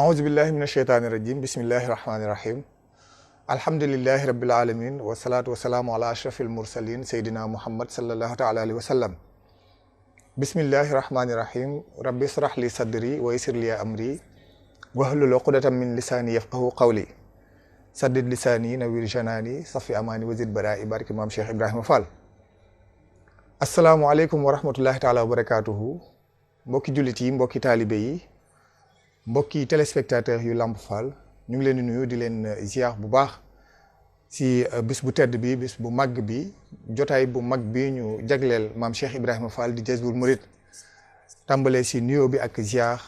أعوذ بالله من الشيطان الرجيم بسم الله الرحمن الرحيم الحمد لله رب العالمين والصلاة والسلام على أشرف المرسلين سيدنا محمد صلى الله تعالى عليه وسلم بسم الله الرحمن الرحيم ربي اشرح لي صدري ويسر لي أمري واحلل عقدة من لساني يفقهوا قولي سدد لساني نوير جناني صفي أماني وزد برائي بارك إمام شيخ إبراهيم فال السلام عليكم ورحمة الله تعالى وبركاته mbokki jullit yi mbokki taalibe yi mbokki téléspectateur yu Lamp Fall ñu ngi leen di nuyu di leen ziar bu baax si bis bu tedd bi bis bu mag bi jotaay bu mag bi ñu jagleel maam Cheikh Ibrahima Fall di Jazboul Mouride tàmbalee si nuyoo bi ak ziar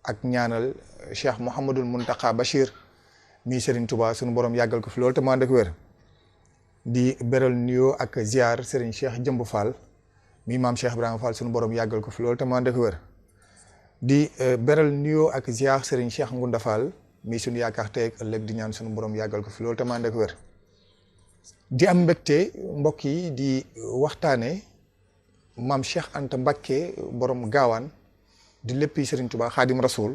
ak ñaanal Cheikh Mouhamadul Mountakha Bachir mi Serigne Touba sunu borom yàggal ko fi loolu te mu ànd ak wér di beral nuyoo ak ziar Serigne Cheikh Jëmb Fall mi maam Cheikh Ibrahima Fall sunu borom yàggal ko fi loolu te mu ànd ak wér di beral nuyoo ak ziar Serigne Cheikh Ngunda Fall mi sunu yaakaar tey ak ëllëg di ñaan sunu borom yàggal ko fi loolu te mu ànd ak wér di am mbégte mbokk yi di waxtaane maam Cheikh Anta Mbacké borom gaawaan di léppi Serigne Touba Xaadim Rasoul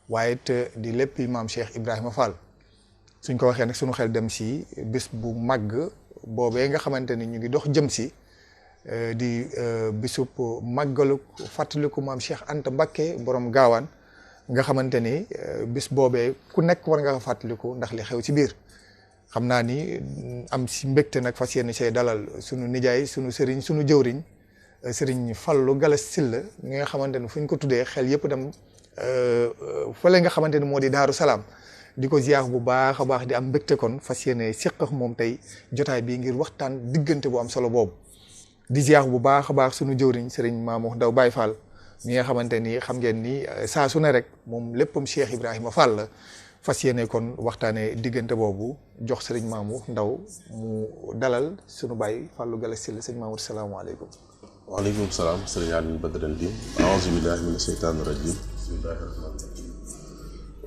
waaye te di léppi maam Cheikh Ibrahima Fall suñ ko waxee nag sunu xel dem si bés bu màgg boobee nga xamante ni ñu ngi dox jëm si di bisub màggaluk fàttaliku maam Cheikh Anta Mbacké borom gaawaan nga xamante ni bis boobee ku nekk war nga ko fàttaliku ndax li xew ci biir xam naa ni am si mbégte nag fas yéene say dalal sunu nijaay sunu sëriñ sunu jëwriñ sëriñ Fallou Galass Sylla mi nga xamante ni fu ñu ko tuddee xel yëpp dem fële nga xamante ni moo di Daaru Salaam di ko ziar bu baax a baax di am mbégte kon fas yéene séq ak moom tey jotaay bii ngir waxtaan diggante bu am solo boobu di ziar bu baax a baax sunu jëwriñ sëriñ Mamour Ndaw Baye Fall mi nga xamante ni xam ngeen ni saa su ne rek moom léppam Cheikh Ibrahima Fall la fas yéene kon waxtaanee diggante boobu jox sëriñ Mamour Ndaw mu dalal sunu Baye Fallou Galass Sylla sëriñ Mamour salaamaaleykum. waaleykum salaam sëriñ Aliou Badara Ndim aouzu billahi mina sheytaani rajim bismillahi rahmaani rahim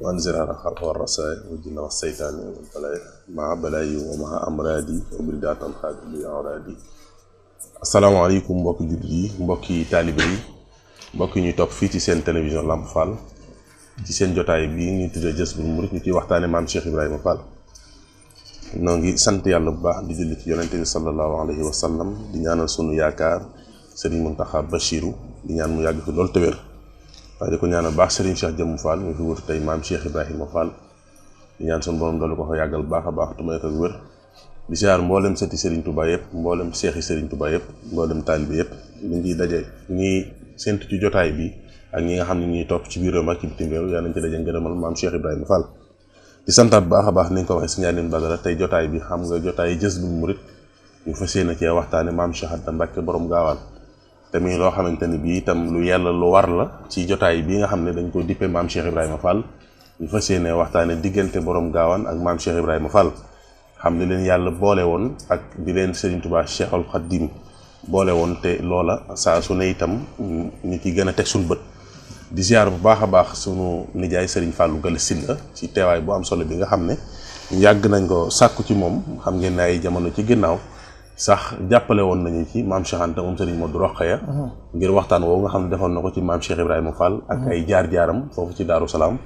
wa anzirana xalqa wa rasaay wa jinna wa seytaani wal balaay maa balaayi wa maa amraadi wa bridatan xaadili awraadi asalaamaaleykum mbokki jullit yi mbokki taalibe yi mbokki ñuy topp fii ci seen télévision Lamp Fall ci seen jotaay bi ñu tuddee Jazboul Mouride ñu ciy waxtaane maam Cheikh Ibrahima Fall noo ngi sant yàlla bu baax di julli ci yonente bi sallallahu alayhi wa sallam di ñaanal sunu yaakaar Serigne Mountakha Bachiru di ñaan mu yàgg fi loolu te wér waaye di ko ñaanal baax Serigne Cheikh Jëmb Fall ñu fi wutu tey maam Cheikh Ibrahima Fall di ñaan sunu borom doolu ko fa yàggal baax a baax tu may ko wér di siyaar mboolem sëti Serigne Touba yëpp mboolem seexi Serigne Touba yëpp mboolem taalibe yëpp ñu ngi daje ñi séntu ci jotaay bi ak ñi nga xam ne ñuy topp ci biir réew ak ci bitim réew yàlla nañ ci daje ngërëmal maam Cheikh Ibrahima Fall di santaat baax a baax ni nga ko waxee si ñaanin Badara tey jotaay bi xam nga jotaay Jazboul Mouride ñu fas yéene cee waxtaane maam Cheikh Anta Mbacké borom gaawaan te muy loo xamante ni bii itam lu yàlla lu war la ci jotaay bi nga xam ne dañ ko dippee maam Cheikh Ibrahima Fall ñu fas yéene waxtaane diggante borom gaawaan ak maam Cheikh Ibrahima Fall xam ne leen yàlla boole woon ak di leen Serigne Touba Cheikhul Khadim boole woon te loola saa su ne itam ñu ci gën a teg suñu bët di ziar bu baax a baax sunu nijaay Serigne Fallou Galass Sylla ci teewaay bu am solo bi nga xam ne yàgg nañ ko sàkku ci moom xam ngeen ne ay jamono ci ginnaaw sax jàppale woon nañu ci maam Cheikh Anta moom Serigne Modou Rokhaya ngir waxtaan woowu nga xam ne defoon na ko ci maam Cheikh Ibrahima Fall ak ay jaar-jaaram foofu ci Daaru Salaam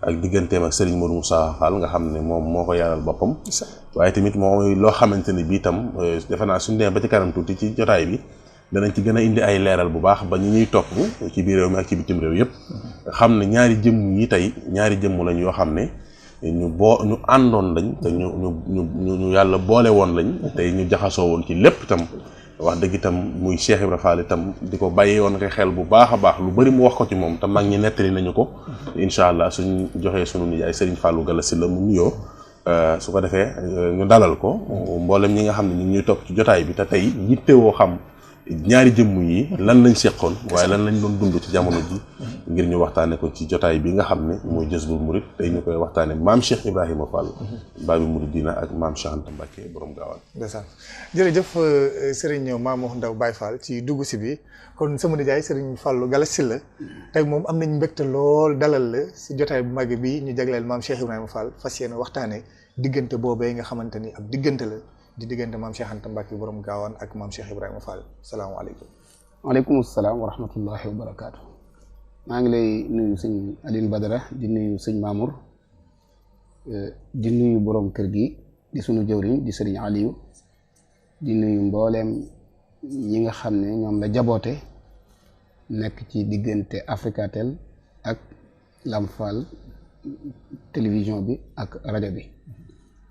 ak digganteem ak Serigne Modou Moussa Fall nga xam ne moom moo ko yaaral boppam waaye tamit mooy loo xamante ni bii tam defe naa suñu demee ba ci kanam tuuti ci jotaay bi danañ ci gën a indi ay leeral bu baax ba ñi ñuy topp ci biir réew mi ak ci bitim réew yëpp xam ne ñaari jëmm yi tey ñaari jëmm lañ yoo xam ne ñu àndoon lañ te ñu yàlla boole woon lañ tey ñu jaxasoo woon ci lépp itam wax dëgg itam muy Cheikh Ibrahima Fall itam di ko bàyyee woon ko xel bu baax a baax lu bari mu wax ko ci moom te mag ñi nettali nañu ko incha allah suñ joxee sunu nijaay Serigne Fallou Galass Sylla mu nuyoo su ko defee ñu dalal ko mboolem ñi nga xam ne ñu ñuy topp ci jotaay bi te tey yittewoo xam ñaari jëmm yi lan lañ seqoon waaye lan lañ doon dund ci jamono ji ngir ñu waxtaane ko ci jotaay bi nga xam ne mooy Jazboul Mouride tey ñu koy waxtaane maam Cheikh Ibrahima Fall Babi Mouridina ak maam Cheikh Anta Mbacké borom gaawaan ndeysaan jërëjëf Serigne Mamour Ndaw Baye Fall ci dugg si bi kon sama nijaay Serigne Fallou Galass Sylla tey moom am nañ mbégte lool dalal la si jotaay bu mag bi ñu jagleel maam Cheikh Ibrahima Fall fas yéene waxtaane diggante boobee nga xamante ni ab diggante la di diggante maam Cheikh Anta Mbacké borom gaawaan ak maam Cheikh Ibrahima Fall salaamaaleykum. waaleykum salaam wa rahmatullahi wa barakaatu. maa ngi lay nuyu sëñ Alioune Badara di nuyu sëñ Mamour di nuyu borom kër gi di sunu jëwriñ di sëriñ Aliou di nuyu mbooleem ñi nga xam ne ñoom la jaboote nekk ci diggante Africatel ak Lamfal télévision bi ak rajo bi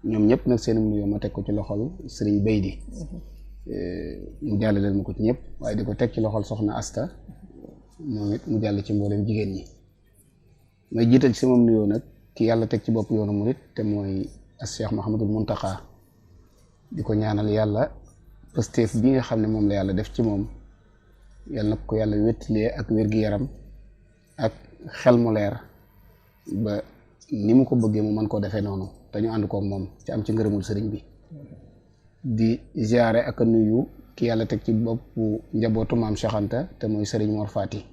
ñoom ñëpp nag seen nuyoo ma teg ko ci loxol sëriñ Baydi mu jàllaleel ma ko ci ñëpp waaye di ko teg ci loxol soxna Asta moom it mu jàll ci mbooleem jigéen ñi may jiital ci sama nuyoo nag ki yàlla teg ci bopp yoonu murit te mooy as Cheikh Mouhamadul Mountakha di ko ñaanal yàlla pësteef bi nga xam ne moom la yàlla def ci moom yàlla nag ko yàlla wéttilee ak wér-gi-yaram ak xel mu leer ba ni mu ko bëggee mu mën koo defee noonu te ñu ànd koog moom ci am ci ngërëmul sëriñ bi di ziare ak a nuyu ki yàlla teg ci boppu njabootu maam Cheikh Anta te mooy sëriñ Mor Fati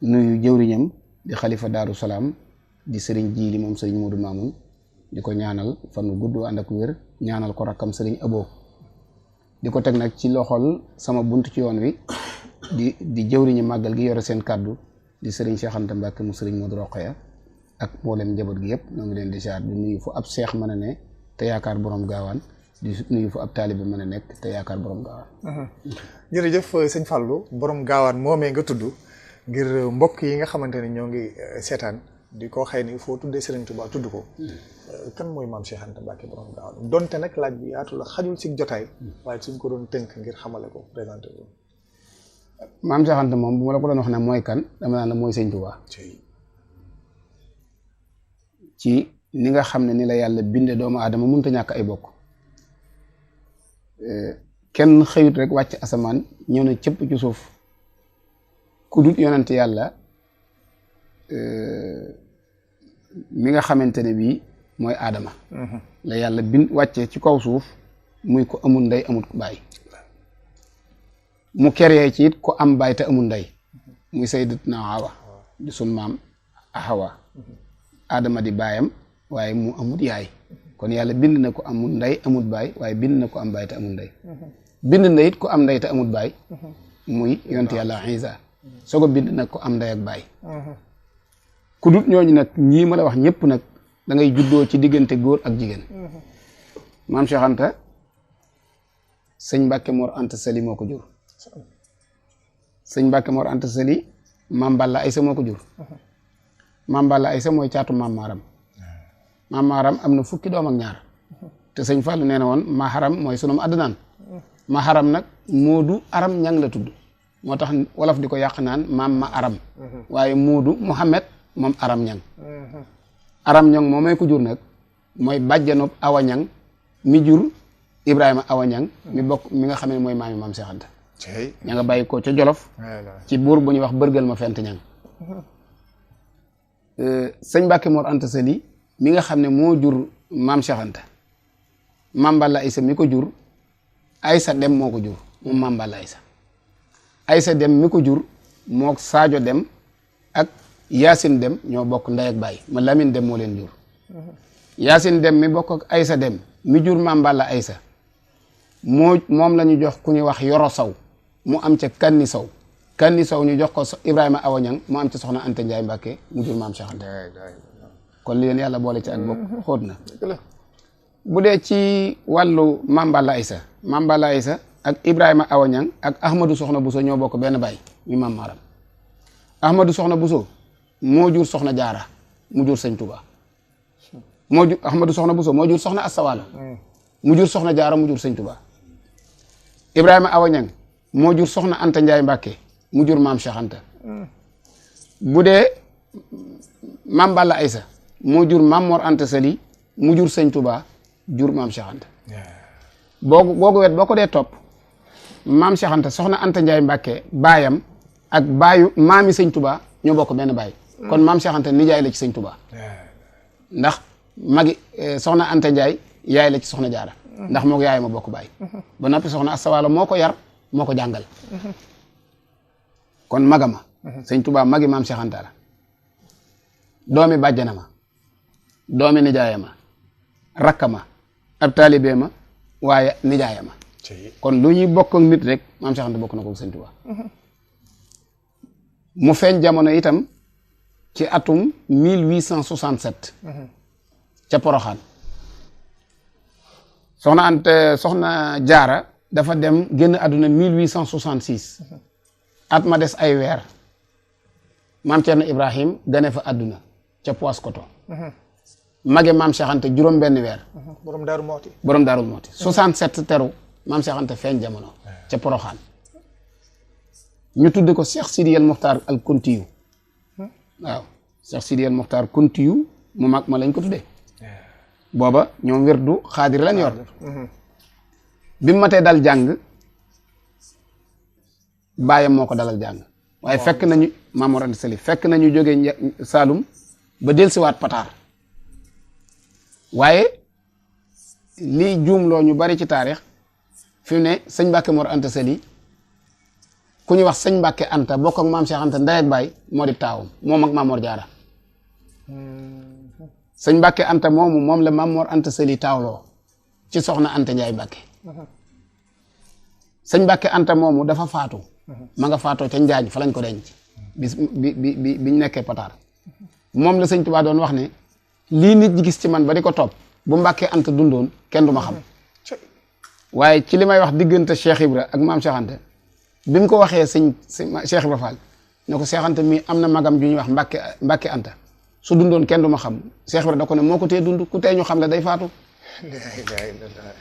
nuyu jëwriñam di xalifa Daaru Salaam di sëriñ Jiili moom sëriñ Modou Mamoun di ko ñaanal fan wu gudd ànd ak wér ñaanal ko rakkam sëriñ Abo di ko teg nag ci loxol sama bunt ci yoon wi di jëwriñu màggal gi yore seen kàddu di sëriñ Cheikh Anta Mbacke mu sëriñ Modou Rokhaya ak mboolem njaboot gi yëpp ñoo ngi leen di ziar di nuyu fu ab seex mën a ne te yaakaar borom gaawaan di nuyu fu ab taalibe mën a nekk te yaakaar borom gaawaan. jërëjëf sëñ Fallou borom gaawaan moomee nga tudd ngir mbokk yi nga xamante ne ñoo ngi seetaan di ko xëy ni foo tuddee Serigne Touba tudd ko kan mooy maam Cheikh Anta Mbacke borom gaawaan donte nag laaj bi yaatu la xajul si jotaay waaye suñ ko doon tënk ngir xamale ko présenté ko. maam Cheikh Anta moom bu ma la ko doon wax ne mooy kan dama naan la mooy sëñ Touba. ci ni nga xam ne ni la yàlla binde doomu aadama mënut a ñàkk ay bokk kenn xëyut rek wàcc asamaan ñëw na cëpp ci suuf ku dut yonent yàlla mi nga xamante ne bii mooy aadama la yàlla bind wàcce ci kaw suuf muy ko amul ndey amul baay mu keree ci it ko am baay te amul ndey muy sayyidatuna Hawa di sun maam Hawa aadama di baayam waaye mu amul yaay kon yàlla bind na ko amul ndey amul baay waaye bind na ko am baay te amul ndey bind na it ko am ndey te amul baay muy yonent yàlla Isa soo ko bind nag ko am ndey ak baay ku dut ñooñu nag ñii ma la wax ñëpp nag da ngay juddoo ci diggante góor ak jigéen maam Cheikh Anta sëñ Mbacke Mor Anta Sali moo ko jur sëñ Mbacke Mor Anta Sali maam Balla Aysa moo ko jur maam Balla Aysa mooy caatu maam Maaram maam Maaram am na fukki doom ak ñaar te sëñ Fallu nee na woon ma xaram mooy sunum àddunaan ma xaram nag Moodu Aram Ñang la tudd moo tax wolof di ko yàq naan maam ma aram waaye Moodu Muhammad moom Aram Ñang Aram Ñang moo may ko jur nag mooy bàjjanub Awa Ñang mi jur Ibrahima Awa Ñang mi bokk mi nga xam ne mooy maami maam Cheikh Anta ña nga bàyyi ko ca Jolof ci buur bu ñuy wax bërgal ma fent ñang sëñ Mbacke Mor Anta Sali mi nga xam ne moo jur maam Cheikh Anta maam Balla Aysa mi ko jur Aysa Dem moo ko jur moom maam Balla Aysa Aysa Dem mi ko jur moo Sadio Dem ak Yaasin Dem ñoo bokk ndey ak baay ma Lamine Dem moo leen jur Yaasin Dem mi bokk ak Aysa Dem mi jur maam Balla Aysa moom la ñu jox ku ñuy wax Yoro Saw mu am ca Kanni Saw Kanni Saw ñu jox ko Ibrahima Awa Ñang mu am ca soxna Anta Ndiaye Mbacke mu jur maam Cheikh Anta kon li leen yàlla boole ci ak bokk xóot na bu dee ci wàllu maam Balla Aysa maam Balla Aysa ak Ibrahima Awa Ñang ak Ahmadou Soxna Bousso ñoo bokk benn baay mi maam Maaram Ahmadou Soxna Bousso moo jur soxna Jaara mu jur sëñ Touba moo jur Ahmadou Soxna Bousso moo jur soxna Astawaalo mu jur soxna Jaara mu jur sëñ Touba Ibrahima Awa Ñang moo jur soxna Anta Ndiaye Mbacke mu jur maam Cheikh Anta bu dee maam Balla Aysa moo jur maam Mor Anta Sali mu jur sëñ Touba jur maam Cheikh Anta googu wet boo ko dee topp maam Cheikh Anta soxna Anta Ndiaye Mbacke baayam ak baayu maami sëñ Touba ñoo bokk benn baay kon maam Cheikh Anta nijaay la ci sëñ Touba ndax magi soxna Anta Ndiaye yaay la ci soxna Jaara ndax moo ko yaay ma bokk baay ba noppi soxna Astawaalo moo ko yar moo ko jàngal kon magama sëñ Touba magi maam Cheikh Anta la doomi bàjjana ma doomi nijaaya ma rakka ma ab taalibe ma waaye nijaaya ma kon lu ñuy bokk ak nit rek maam Cheikh Anta bokk na ko sëñ Touba mu feeñ jamono itam ci atum 1867 ca Poroxaan soxna Jaara dafa dem génn àdduna 1866 at ma des ay weer maam Cerno Ibrahim gane fa àdduna ca Paoskoto mage maam Cheikh Anta juróom benn weer borom Daaru Mooti 67 teru maam Cheikh Anta feeñ jamono ca Poroxaan ñu tudde ko Cheikh Sidi El Mokhtar al Kuntiyu waaw Cheikh Sidi El Mokhtar Kuntiyu mu mag ma lañ ko tuddee booba ñoom wirdu xaadir lañ yor bi mu matee dal jàng baayam moo ko dalal jàng waaye fekk nañu Maam Mor Anta Sali fekk nañu jógee Saalum ba dellusiwaat Pataar waaye lii juumloo ñu bari ci taarix fi mu ne sëñ Mbàkke Mor Anta Sali ku ñuy wax sëñ Mbàkke Anta bokk ak maam Cheikh Anta ndey ak baay moo di taawam moom ak Maam Mor Jaara sëñ Mbàkke Anta moomu moom la Maam Mor Anta Sali taawloo ci soxna Anta Njaay Mbàkke sëñ Mbàkke Anta moomu dafa faatu ma nga faatoo ca Njaañ fa lañ ko denc biñ nekkee Pataar moom la sëñ Tuubaa doon wax ne lii nit ñi gis ci man ba di ko topp bu Mbàkke Anta dundoon kenn du ma xam waaye ci li may wax diggante Cheikh Ibra ak maam Cheikh Anta bi mu ko waxee sëñ Cheikh Ibra Fall ne ko Cheikh Anta mii am na magam ju ñuy wax Mbàkke Anta su dundoon kenn du ma xam Cheikh Ibra da ko ne moo ko tee dund ku tee ñu xam la day faatu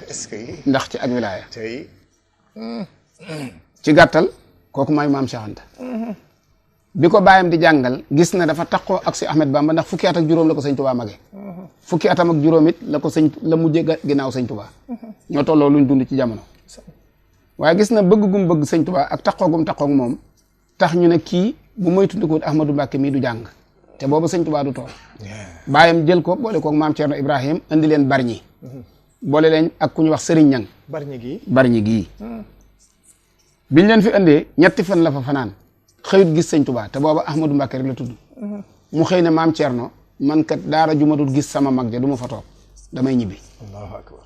est-ce que ndax ci ak wilaaya ci gàttal kooku mooy maam Cheikh Anta bi ko bàyyam di jàngal gis na dafa taqoo ak si Ahmed Bamba ndax fukki at ak juróom la ko sëñ Tuubaa mage fukki atam ak juróom it la ko la mujjee ginnaaw sëñ Tuubaa ñoo tolloo luñ dund ci jamono waaye gis na bëgg gum bëgg sëñ Tuubaa ak taqoo gum taqoo moom tax ñu ne kii bu moytundikuwut Ahmadou Mbàkke mii du jàng te boobu sëñ Tuubaa du tool bàyyam jël ko boole koog maam Thierno Ibrahim andi leen Barñi boole leen ak ku ñu wax Sëriñ Ñang Barñi gii biñ leen fi andee ñetti fan la fa fanaan xëyut gis sëñ Tuubaa te booba Ahmadou Mbàkke rek la tudd mu xëy ne maam Thierno man kat daara ju ma dul gis sama mag ja du ma fa toog damay ñibbi Allahu akbar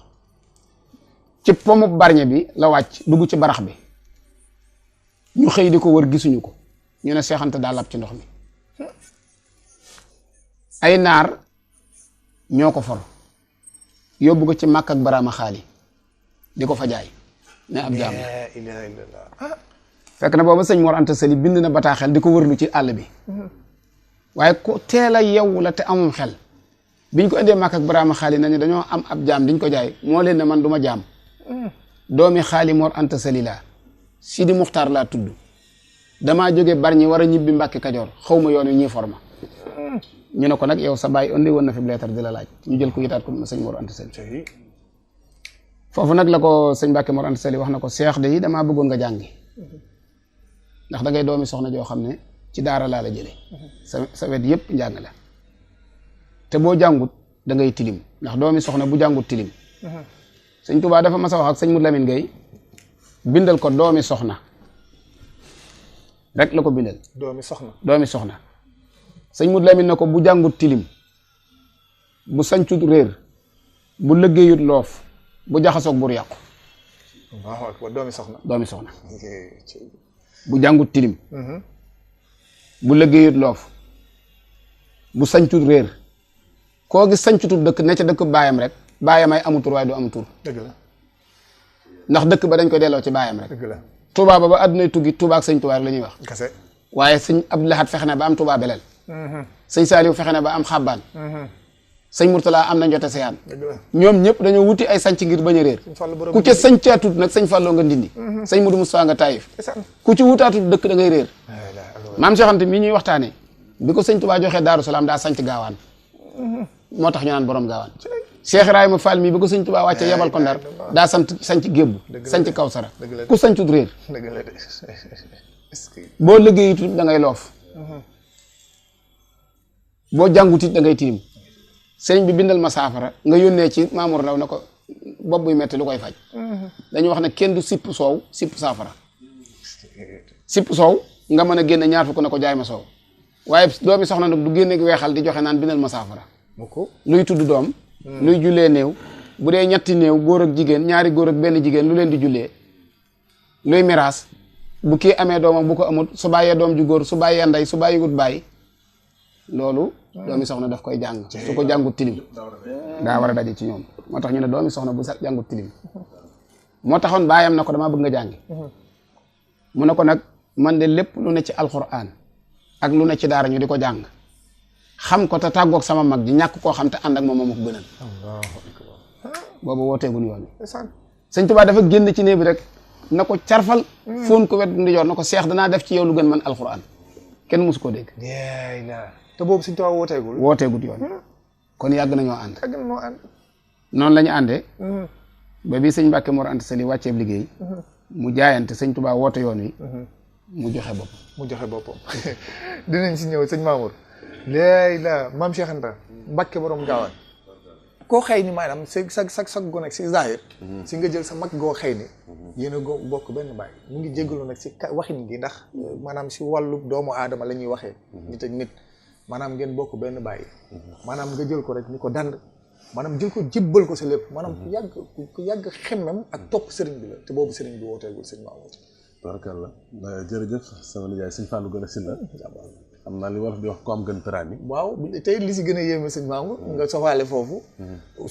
ci pomu Barñe bi la wàcc dugg ci barax bi ñu xëy di ko wër gisuñu ko ñu ne Cheikh Anta daa lab ci ndox mi ay naar ñoo ko for yóbbu ko ci Màkk ak Baraama Xaali di ko fa jaay ne ab jaam la ilaha illallah fekk na booba sëñ Mor Anta Sali bind na bataaxel di ko wërlu ci àll bi waaye ko teel a yeewu la te amum xel biñ ko indee Màkk ak Baraama Xaali nañu dañoo am ab jaam diñ ko jaay moo leen ne man du ma jaam doomi Xaali Mor Anta Sali laa Sidi Muxtaar laa tudd damaa jóge Barñi war a ñibbi Mbàkke Kajoor xaw ma yoon wi ñuy forma ñu ne ko nag yow sa baay indi woon na fi leetar di la laaj ñu jël ko yitaat ko sëñ Mor Anta Sali foofu nag la ko sëñ Mbàkke Mor Anta Sali wax na ko seex de yi damaa bëggoon nga jàngi ndax da ngay doomi soxna joo xam ne ci daara laa la jële sa wet yëpp njàng la te boo jàngut da ngay tilim ndax doomi soxna bu jàngut tilim sëñ Tuubaa dafa mas a wax ak sëñ Mut Lamin Gay bindal ko doomi soxna rek la ko bindal doomi soxna sëñ Mut Lamin na ko bu jàngut tilim bu sancut réer bu lëggéeyut loof bu jaxasoog bur yàqu Allahu akbar doomi soxna bu jàngut tilim bu lëggéeyut loof bu sancut réer koo gis sancutut dëkk ne ca dëkk baayam rek baayam ay amu tur waaye du amu tur dëgg la ndax dëkk ba dañ koy delloo ci baayam rek dëgg la Tuubaa ba addunay tuggi Tuubaa ak sëñ Tuubaa rek la ñuy wax kase waaye sëñ Abdou Lahad fexe na ba am Tuubaa beleel sëñ Saaliw fexe na ba am xabbaan sëñ Murtala am na njote seyaan ñoom ñëpp dañoo wuti ay sanc ngir bañ a réer ku ca sañcaatut nag sëñ Falloo nga ndindi sëñ Mudu Mustafaa nga Taayif ku ci wutaatut dëkk da ngay réer maam Cheikh Anta mii ñuy waxtaane bi ko sëñ Tuubaa joxee Daaru Salaam daa sanc gaawaan moo tax ñu naan borom gaawaan Cheikh Ibrahima Fall mii bi ko sëñ Tuubaa wàcce yebal ko Ndar daa sanc Gébbu sanc Kawsara ku sancut réer boo liggéeyutut da ngay loof boo jàngutit da ngay tilim sëñ bi bindal ma saafara nga yónnee ci Mamour Ndaw na ko bopp buy metti lu koy faj dañu wax ne kenn du sipp soow sipp saafara sipp soow nga mën a génne ñaar fukk na ko jaay ma soow waaye doomi soxna nag du génne weexal di joxe naan bindal ma saafara luy tudd doom luy jullee néew bu dee ñetti néew góor ak jigéen ñaari góor ak benn jigéen lu leen di jullee luy miraas bu kii amee doomam bu ko amut su bàyyee doom ju góor su bàyyee ndey su bàyyiwut bàyyi loolu doomi soxna daf koy jàng su ko jàngut tilim daa war a daje ci ñoom moo tax ñu ne doomi soxna bu sax jàngut tilim moo taxoon baayam na ko damaa bëgg nga jàngi mu ne ko nag man de lépp lu ne ci alxuraan ak lu ne ci daara ñu di ko jàng xam ko te tàggoog sama mag ji ñàkk koo xam te ànd ak moom moo ko gënal boobu wooteegul yoon sëñ Tuubaa dafa génn ci néeg bi rek na ko carfal fóon ko wet ndi joor na ko seex danaa def ci yow lu gën man alxuraan kenn mosu koo dégg te boobu sëñ Tuubaa wooteegul yoon kon yàgg nañoo ànd noonu la ñu àndee ba bii sëñ Mbàkke Mor Anta Sali wàcceeb liggéey mu jaayante sëñ Tuubaa woote yoon wi mu joxe boppam dinañ si ñëw sëñ Mamour léegi la maam Cheikh Anta Mbàkke borom gaawaan koo xëy ni maanaam sa gone si zahir si nga jël sa mag goo xëy ni yéen a bokk benn baay mu ngi jéggalu nag si waxin gi ndax maanaam si wàllu doomu aadama la ñuy waxee nit ak nit maanaam ngeen bokk benn baay maanaam nga jël ko rek ni ko dand maanaam jël ko jibbal ko sa lépp maanaam ku yàgg xemmem ak topp sëriñ bi la te boobu sëriñ bi wooteegul sëñ Mamour tabarkalla jërëjëf sama nijaay sëñ Fallou gën a si la xam naa li wolof di wax ko am gën tëraani waaw tey li si gën a yéeme sëñ Mamour nga soxaale foofu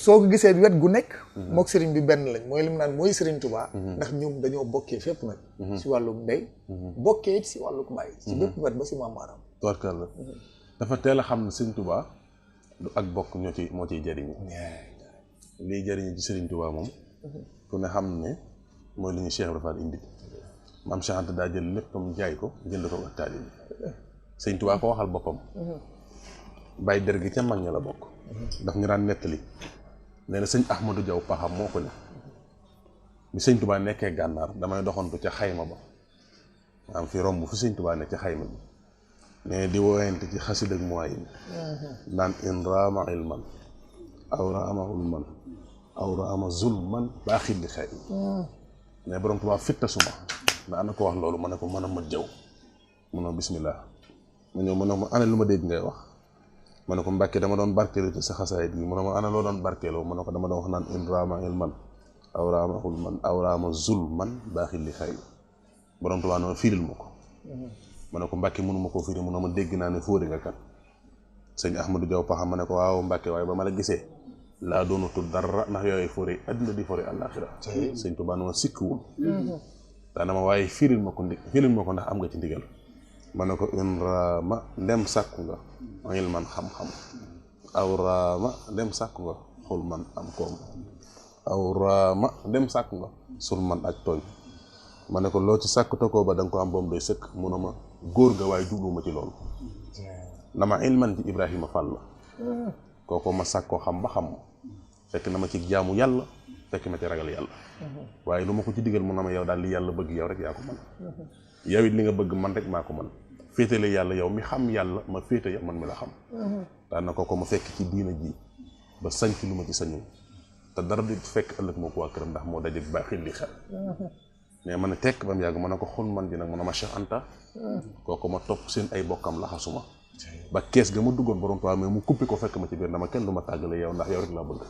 soo ko gisee wet gu nekk mook sëriñ bi benn lañ mooy li mu naan mooy sëriñ Touba ndax ñoom dañoo bokkee fépp nag si wàllu ndey bokkee si wàllu baay si bépp wet ba si maam maaram tabarkalla dafa teel a xam ne sëriñ Touba du ak bokk moo ciy jëriñu lii jëriñu ci sëriñ Touba moom ku ne xam ne mooy li ñu Cheikh Ibra Fall indi maam Cheikh Anta daa jël léppam jaay ko jënd ko ak taalibe sëñ Tuubaa ko waxal boppam bàyyi der gi ca mag ña la bokk daf ñu daan nettali nee na sëñ Ahmadou Diaw Paxam moo ko ne bi sëñ Tuubaa nekkee gànnaar damay doxantu ca xayma ba maam fi romb fu sëñ Tuubaa ne ca xayma bi ne di woyante ci xasid ak muwayin naan in raama ilman aw raama hulman aw raama zulman baaxil li xëy ne borom Tuubaa fitta suma na ana ko wax loolu ma ne ko mën a ma jaw mu ne bismillah ma ñëw ma ne ma ana lu ma dégg ngay wax ma ne ko Mbàkke dama doon barkeelu te sa xasaayit gi mu ne ma ana loo doon barkeeloo ma ne ko dama doon wax naan in raama ilman aw raama hulman aw raama zulman baaxil li xëy borom Tuubaa ne ma firil ma ko ma ne ko Mbàkke mënu ma koo firi mu ne ma dégg naa ne fóori nga kat sëñ Ahmadou Diaw Paxam ma ne ko waaw Mbàkke waaye ba ma la gisee laa doonatul dara ndax yooyu fóori adduna di fóori àllaaxira sëñ Tuubaa ne ma sikkiwul daana ma waaye firil ma ko ndax am nga ci ndigal ma ne ko in raama ndem sàkku nga ngil man xam-xam aw raama ndem sàkku nga xul man am koom aw raama ndem sàkku nga sul man ak tooñ ma ne ko loo ci sàkk tokoo ba da nga ko am boom doy sëkk mu ne ma góor ga waaye jubluwuma ci loolu na ma ilman ci Ibrahima Fall la kooko ma sàkkoo xam ba xam ma fekk na ma ci jaamu yàlla fekk ma ci ragal yàlla waaye lu ma ko ci digal mu ne ma yow daal li yàlla bëgg yow rek yaa ko mën yow it li nga bëgg man rek maa ko mën féetale yàlla yow mi xam yàlla ma féete man mi la xam daan na ko ma fekk ci diina ji ba sañ ci lu ma ci sañul te dara du fekk ëllëg moo ko waa këram ndax moo daje baaxil li xel mais man a tekk ba mu yàgg ma ne ko xul man ji nag mu ne ma Cheikh Anta kooku ma topp seen ay bokkam laxasuma ba kees ga ma duggoon borom Tuubaa mais mu coupé ko fekk ma ci biir dama kenn du ma tàggale yow ndax yow rek laa bëgg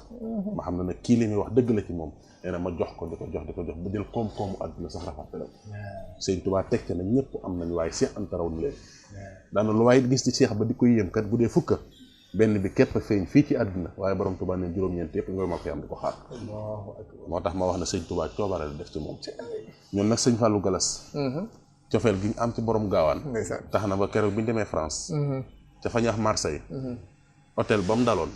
ma xam ne nag kii li muy wax dëgg la ci moom nee na ma jox ko di ko jox ba jël koom-koomu àdduna sax rafatale sëñ Tuubaa teg te nag ñëpp am nañ waaye Cheikh Anta raw na leen daana lu waaye gis ci Cheikh ba di koy yéem kat bu dee fukka benn bi képp feeñ fii ci àdduna waaye borom Tuubaa ne juróom-ñeent yëpp nga ma koy am di ko xaar moo tax ma wax ne sëñ Tuubaa coobare la def ci moom ñun nag sëñ Fallou Galas cofeel gi ñu am ci borom gaawaan tax na ba keroog bi ñu demee France ca fa ñuy wax Marseille hôtel ba mu daloon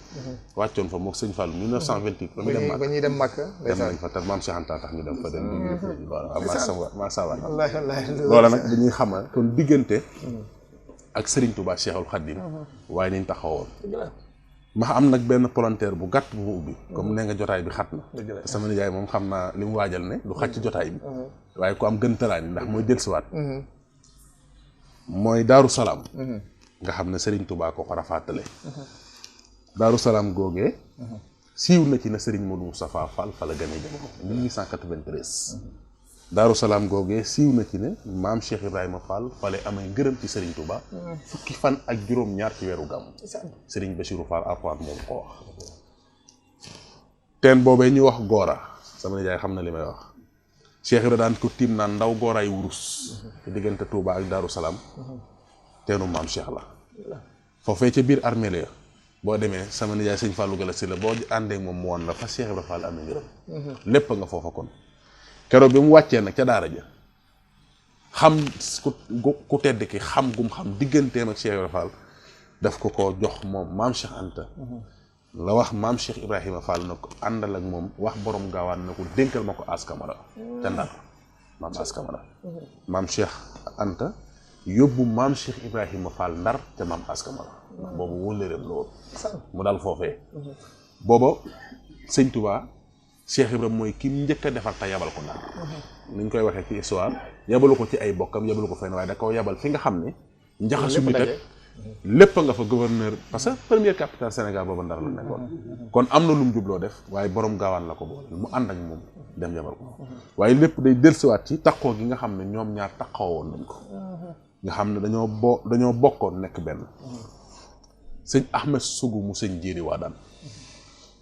wàccoon fa mook sëñ Fallou 1928 ba ñuy dem Makka dem nañ fa te maam Cheikh Anta tax ñu dem fa dem macha allah loola nag dañuy xamal kon diggante ak Serigne Touba Cheikhul Khadim waaye niñ taxawoon ma am nag benn volontaire bu gàtt bu mu ubbi comme nee nga jotaay bi xat na te sama nijaay moom xam naa li mu waajal ne du xaj ci jotaay bi waaye ku am gën talaani ndax mooy dellusiwaat mooy Daaru Salaam nga xam ne Serigne Touba ko rafaatale Daaru Salaam googee siiw na ci ne Serigne Modou Moustapha Fall fa la gane jamono 1893 Daaru Salaam googee siiw na ci ne maam Cheikh Ibrahima Fall fale amee ngërëm ci Serigne Touba fukki fan ak juróom-ñaar ci weeru gàmm Serigne Bassirou Fall Alxuraan moom ko wax teen boobee ñu wax Goora sama nijaay xam na li may wax Cheikh Ibra daan ko tiim naan ndaw gooraay wurus te diggante Touba ak Daaru Salaam teenu maam Cheikh la foofee ca biir armée ya boo demee sama nijaay sëñ Fallou Galass la boo àndee moom mu woon la fa Cheikh Ibra Fall amee ngërëm lépp nga foofa kon keroog bi mu wàccee nag ca daara ja xam ku tedd ki xam gum xam digganteem ak Cheikh Ibra Fall daf ko jox moom maam Cheikh Anta la wax maam Cheikh Ibrahima Fall na ko àndal ak moom wax borom gaawaan na ko dénkal ma ko askamara ca Ndar maam askamara maam Cheikh Anta yóbbu maam Cheikh Ibrahima Fall Ndar ca maam askamara ndax boobu wóllëreem la woon mu dal foofee booba sëñ Touba Cheikh Ibrahima mooy ki njëkk a defar te yabal ko Ndar ni ñu koy waxee ci histoire yabalu ko ci ay bokkam yabalu ko fenn waaye da ko yabal fi nga xam ne njaxasu nit ak lépp nga fa gouverneur parce que première capitale Sénégal booba Ndar la nekkoon kon am na lu mu jubloo def waaye borom gaawaan la ko boole mu ànd ak moom dem yabal ko waaye lépp day dellusiwaat ci takkoo gi nga xam ne ñoom ñaar takkoo woon nañ ko nga xam ne dañoo bokkoon nekk benn sëñ Ahmed Sougou mu sëñ Jéeri waa daan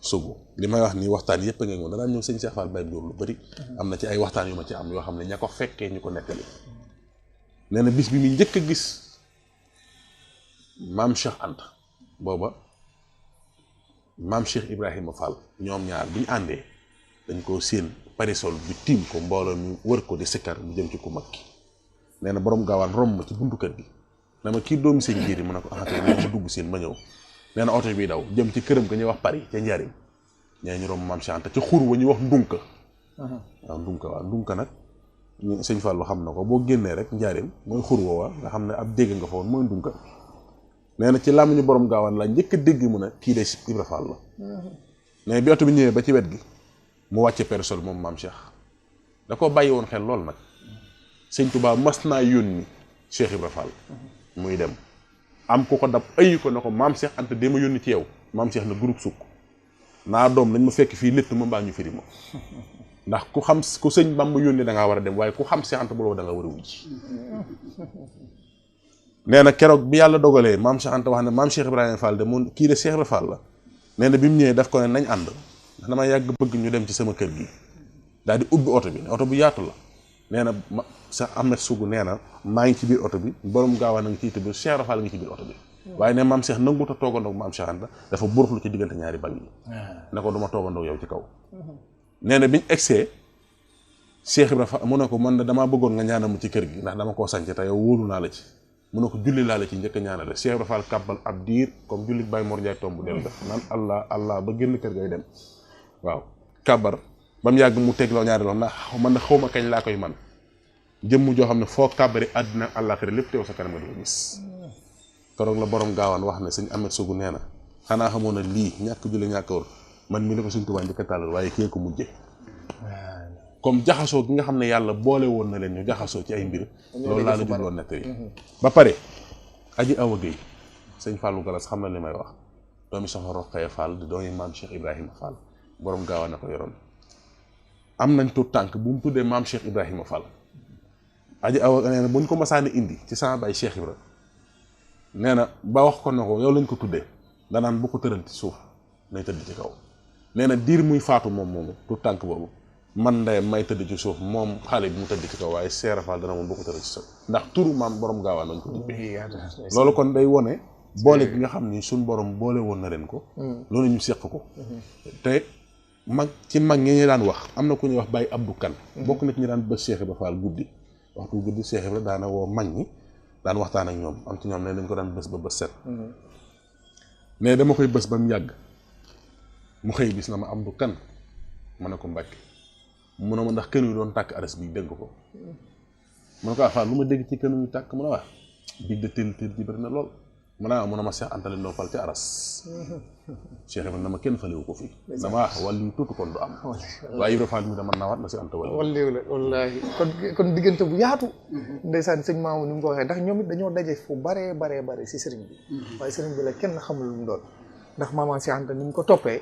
Sougou li may wax nii waxtaan yëpp a ngi moom danaa ñëw sëñ Cheikh Fall Baye Ndour lu bëri am na ci ay waxtaan yu ma ci am yoo xam ne ña ko fekkee ñu ko nettali nee na bis bi muy njëkk a gis maam Cheikh Anta booba maam Cheikh Ibrahima Fall ñoom ñaar bi ñu àndee dañ koo séen parisol bi tiim ko mbooloo mi wër ko di sikkar mu jëm ci ku mag ki nee na borom gaawaan romb ma ci buntu kër gi na ma kii doomu sëñ Jéeri mu ne ko axakay nee ma dugg seen ma ñëw nee na oto bi daw jëm ci këram ka ñuy wax Paris ca Njaarim ñee ñu romb maam Cheikh Anta ci xur wa ñuy wax ndunka waaw ndunka nag sëñ Fallu xam na ko boo génnee rek Njaarim mooy xur wa nga xam ne ab dégg nga fa woon mooy ndunka nee na ci làmmiñu borom gaawaan la njëkk a dégg mu ne kii de Ibra Fall la mais bi oto bi ñëwee ba ci wet gi mu wàcce persol moom maam Cheikh da ko bàyyi woon xel lool nag sëñ Touba mas naa yónni Cheikh Ibra Fall muy dem am ku ko dab ayi ko ne ko maam Cheikh Anta dee ma yónni ci yow maam Cheikh na groupe sukk naa doom nañ ma fekk fii létt ma mbaa ñu firi ma ndax ku xam ku sëñ Bamba yónni da ngaa war a dem waaye ku xam Cheikh Anta boobu da nga war a wujji nee na keroog bi yàlla dogalee maam Cheikh Anta wax ne maam Cheikh Ibrahima Fall de mun kii de Cheikh Ibra Fall la nee na bi mu ñëwee daf ko ne nañ ànd ndax dama yàgg bëgg ñu dem ci sama kër gi daal di ubbi oto bi ne oto bu yaatu la nee na sa Ahmed Sougou nee na maa ngi ci biir oto bi borom gaawaan na ngi ci biir Cheikh Ibra Fall ngi ci biir oto bi waaye ne maam Cheikh nanguut a toogandoo maam Cheikh Anta dafa buruxlu ci diggante ñaari bag yi ne ko du ma toogandoo yow ci kaw nee na biñu egsee Cheikh Ibra Fall mu ne ko man de damaa bëggoon nga ñaanal ma ci kër gi ndax dama koo sànc te yow wóolu naa la ci mu ne ko julli laa la ci njëkk a ñaanale Cheikh Ibra Fall kàbbal ab diir comme jullit Baye Mor Ndiaye tomb del def naan allah ba génn kër gay dem waaw kàbbar ba mu yàgg mu teg loo ñaari loxo ndax man na xawma kañ laa koy man jëmm joo xam ne foo kàbbari àddina àllaaxira lépp teew sa kanam nga di ko gis keroog la borom gaawaan wax ne sëñ Ahmed Sougou nee na xanaa xamoon na lii ñàkk julli ñàkk wër man mi la ko sëñ Tuubaa njëkk a tàllal waaye kee ko mujje comme jaxasoo gi nga xam ne yàlla boole woon na leen ñu jaxasoo ci ay mbir loolu laa la jubloon nett yi ba pare aji Awa Gueye sëñ Fallou Galass xam na li may wax doomi soxna Rokhaya Fall di doomi maam Cheikh Ibrahima Fall borom gaawaan na ko yoroon am nañ tuut tànk bu mu tuddee maam Cheikh Ibrahima Fall aji Awa nee na buñ ko masaani indi ci sama baay Cheikh Ibra nee na ba wax ko ne ko yow lañ ko tuddee danaan bu ko tëral ci suuf nay tëdd ci kaw nee na diir muy faatu moom moomu tuut tànk boobu man ndeyam may tëdd ci suuf moom xale bi mu tëdd ci kaw waaye Cheikh Fall dana moom bu ko tëral ci suuf ndax turu maam borom gaawaan nañ ko tuddee loolu kon day wone boole gi nga xam ni suñ borom boole woon na leen ko loolu ñu seq ko te mag ci mag ñi ñu daan wax am na ku ñuy wax Baye Abdou Kane bokk na ci ñi daan bës Cheikh Ibra Fall guddi waxtu guddi Cheikh Ibra daana woo mag ñi daan waxtaan ak ñoom am ci ñoom ne dañ ko daan bës ba bës set mais dama koy bës ba mu yàgg mu xëy bis na ma Abdou Kane ma ne ko Mbàkke mu ne ma ndax kën yu doon tàkk aras bi dégg ko mu ne ko Fall lu ma dégg ci kën yu tàkk mu ne wax biig de teel ji bëri na lool mu ne ma Cheikh Anta leen doon fal ci aras Cheikh Ibra na ma kenn falewu ko fii dama wax wàllu yu tuuti kon du am waaye Ibra Fall mi dama nawaat na si Anta wàllu la wallaahi kon diggante bu yaatu ndeysaan sëñ Maamu ni mu ko waxee ndax ñoom it dañoo daje fu bare si sëriñ bi waaye sëriñ bi la kenn xamul lu mu doon ndax maam Cheikh Anta ni mu ko toppee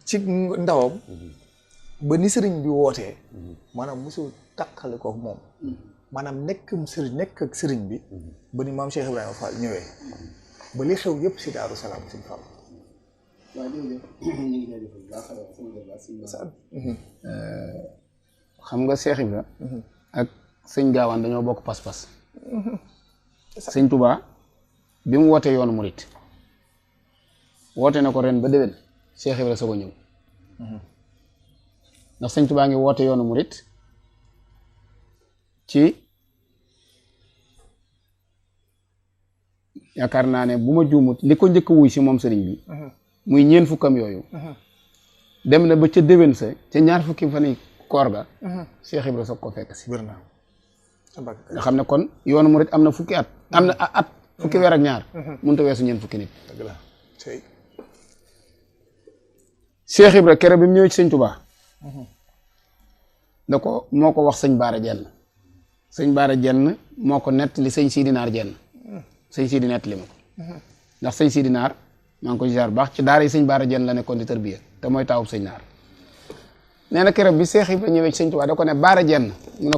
ci ndawam ba ni sëriñ bi wootee maanaam mosul takkale ko moom maanaam nekk ak sëriñ bi ba ni maam Cheikh Ibrahima Fall ñëwee ba li xew yëpp si Daaru Salaam sëñ Fall. waaw jërëjëf ñu ngi jaajëfal bu baax xam nga Cheikh Ibra ak sëñ Gaawaan dañoo bokk pas-pas. sëñ Touba bi mu wootee yoonu murit woote na ko ren ba déwén Cheikh Ibra soog a ñëw ndax sëñ Touba ngi woote yoonu murit ci yaakaar naa ne bu ma juumut li ko njëkk wuy si moom sëriñ bi muy ñeen fukkam yooyu dem na ba ca déwén sa ca ñaar fukki fan yi koor ga Cheikh Ibra soog ko fekk si nga xam ne kon yoonu murit am na fukki at am na at fukki weer ak ñaar mënut a weesu ñeen fukki nit Cheikh Ibra kere bi mu ñëwee ci sëñ Touba da ko moo ko wax sëñ Baara Jenn sëñ Baara Jenn moo ko nett li sëñ Sidi Naar Jenn sëñ Sidi nett li ma ko ndax sëñ Sidi Naar maa ngi ko ziar baax ci daara yi sëñ Baara Jenn la nekkoon di tërbiya te mooy taawub sëñ Naar nee na keroog bi Cheikh Ibra ñëwee ci sëñ Touba da ko ne Baara Jenn mu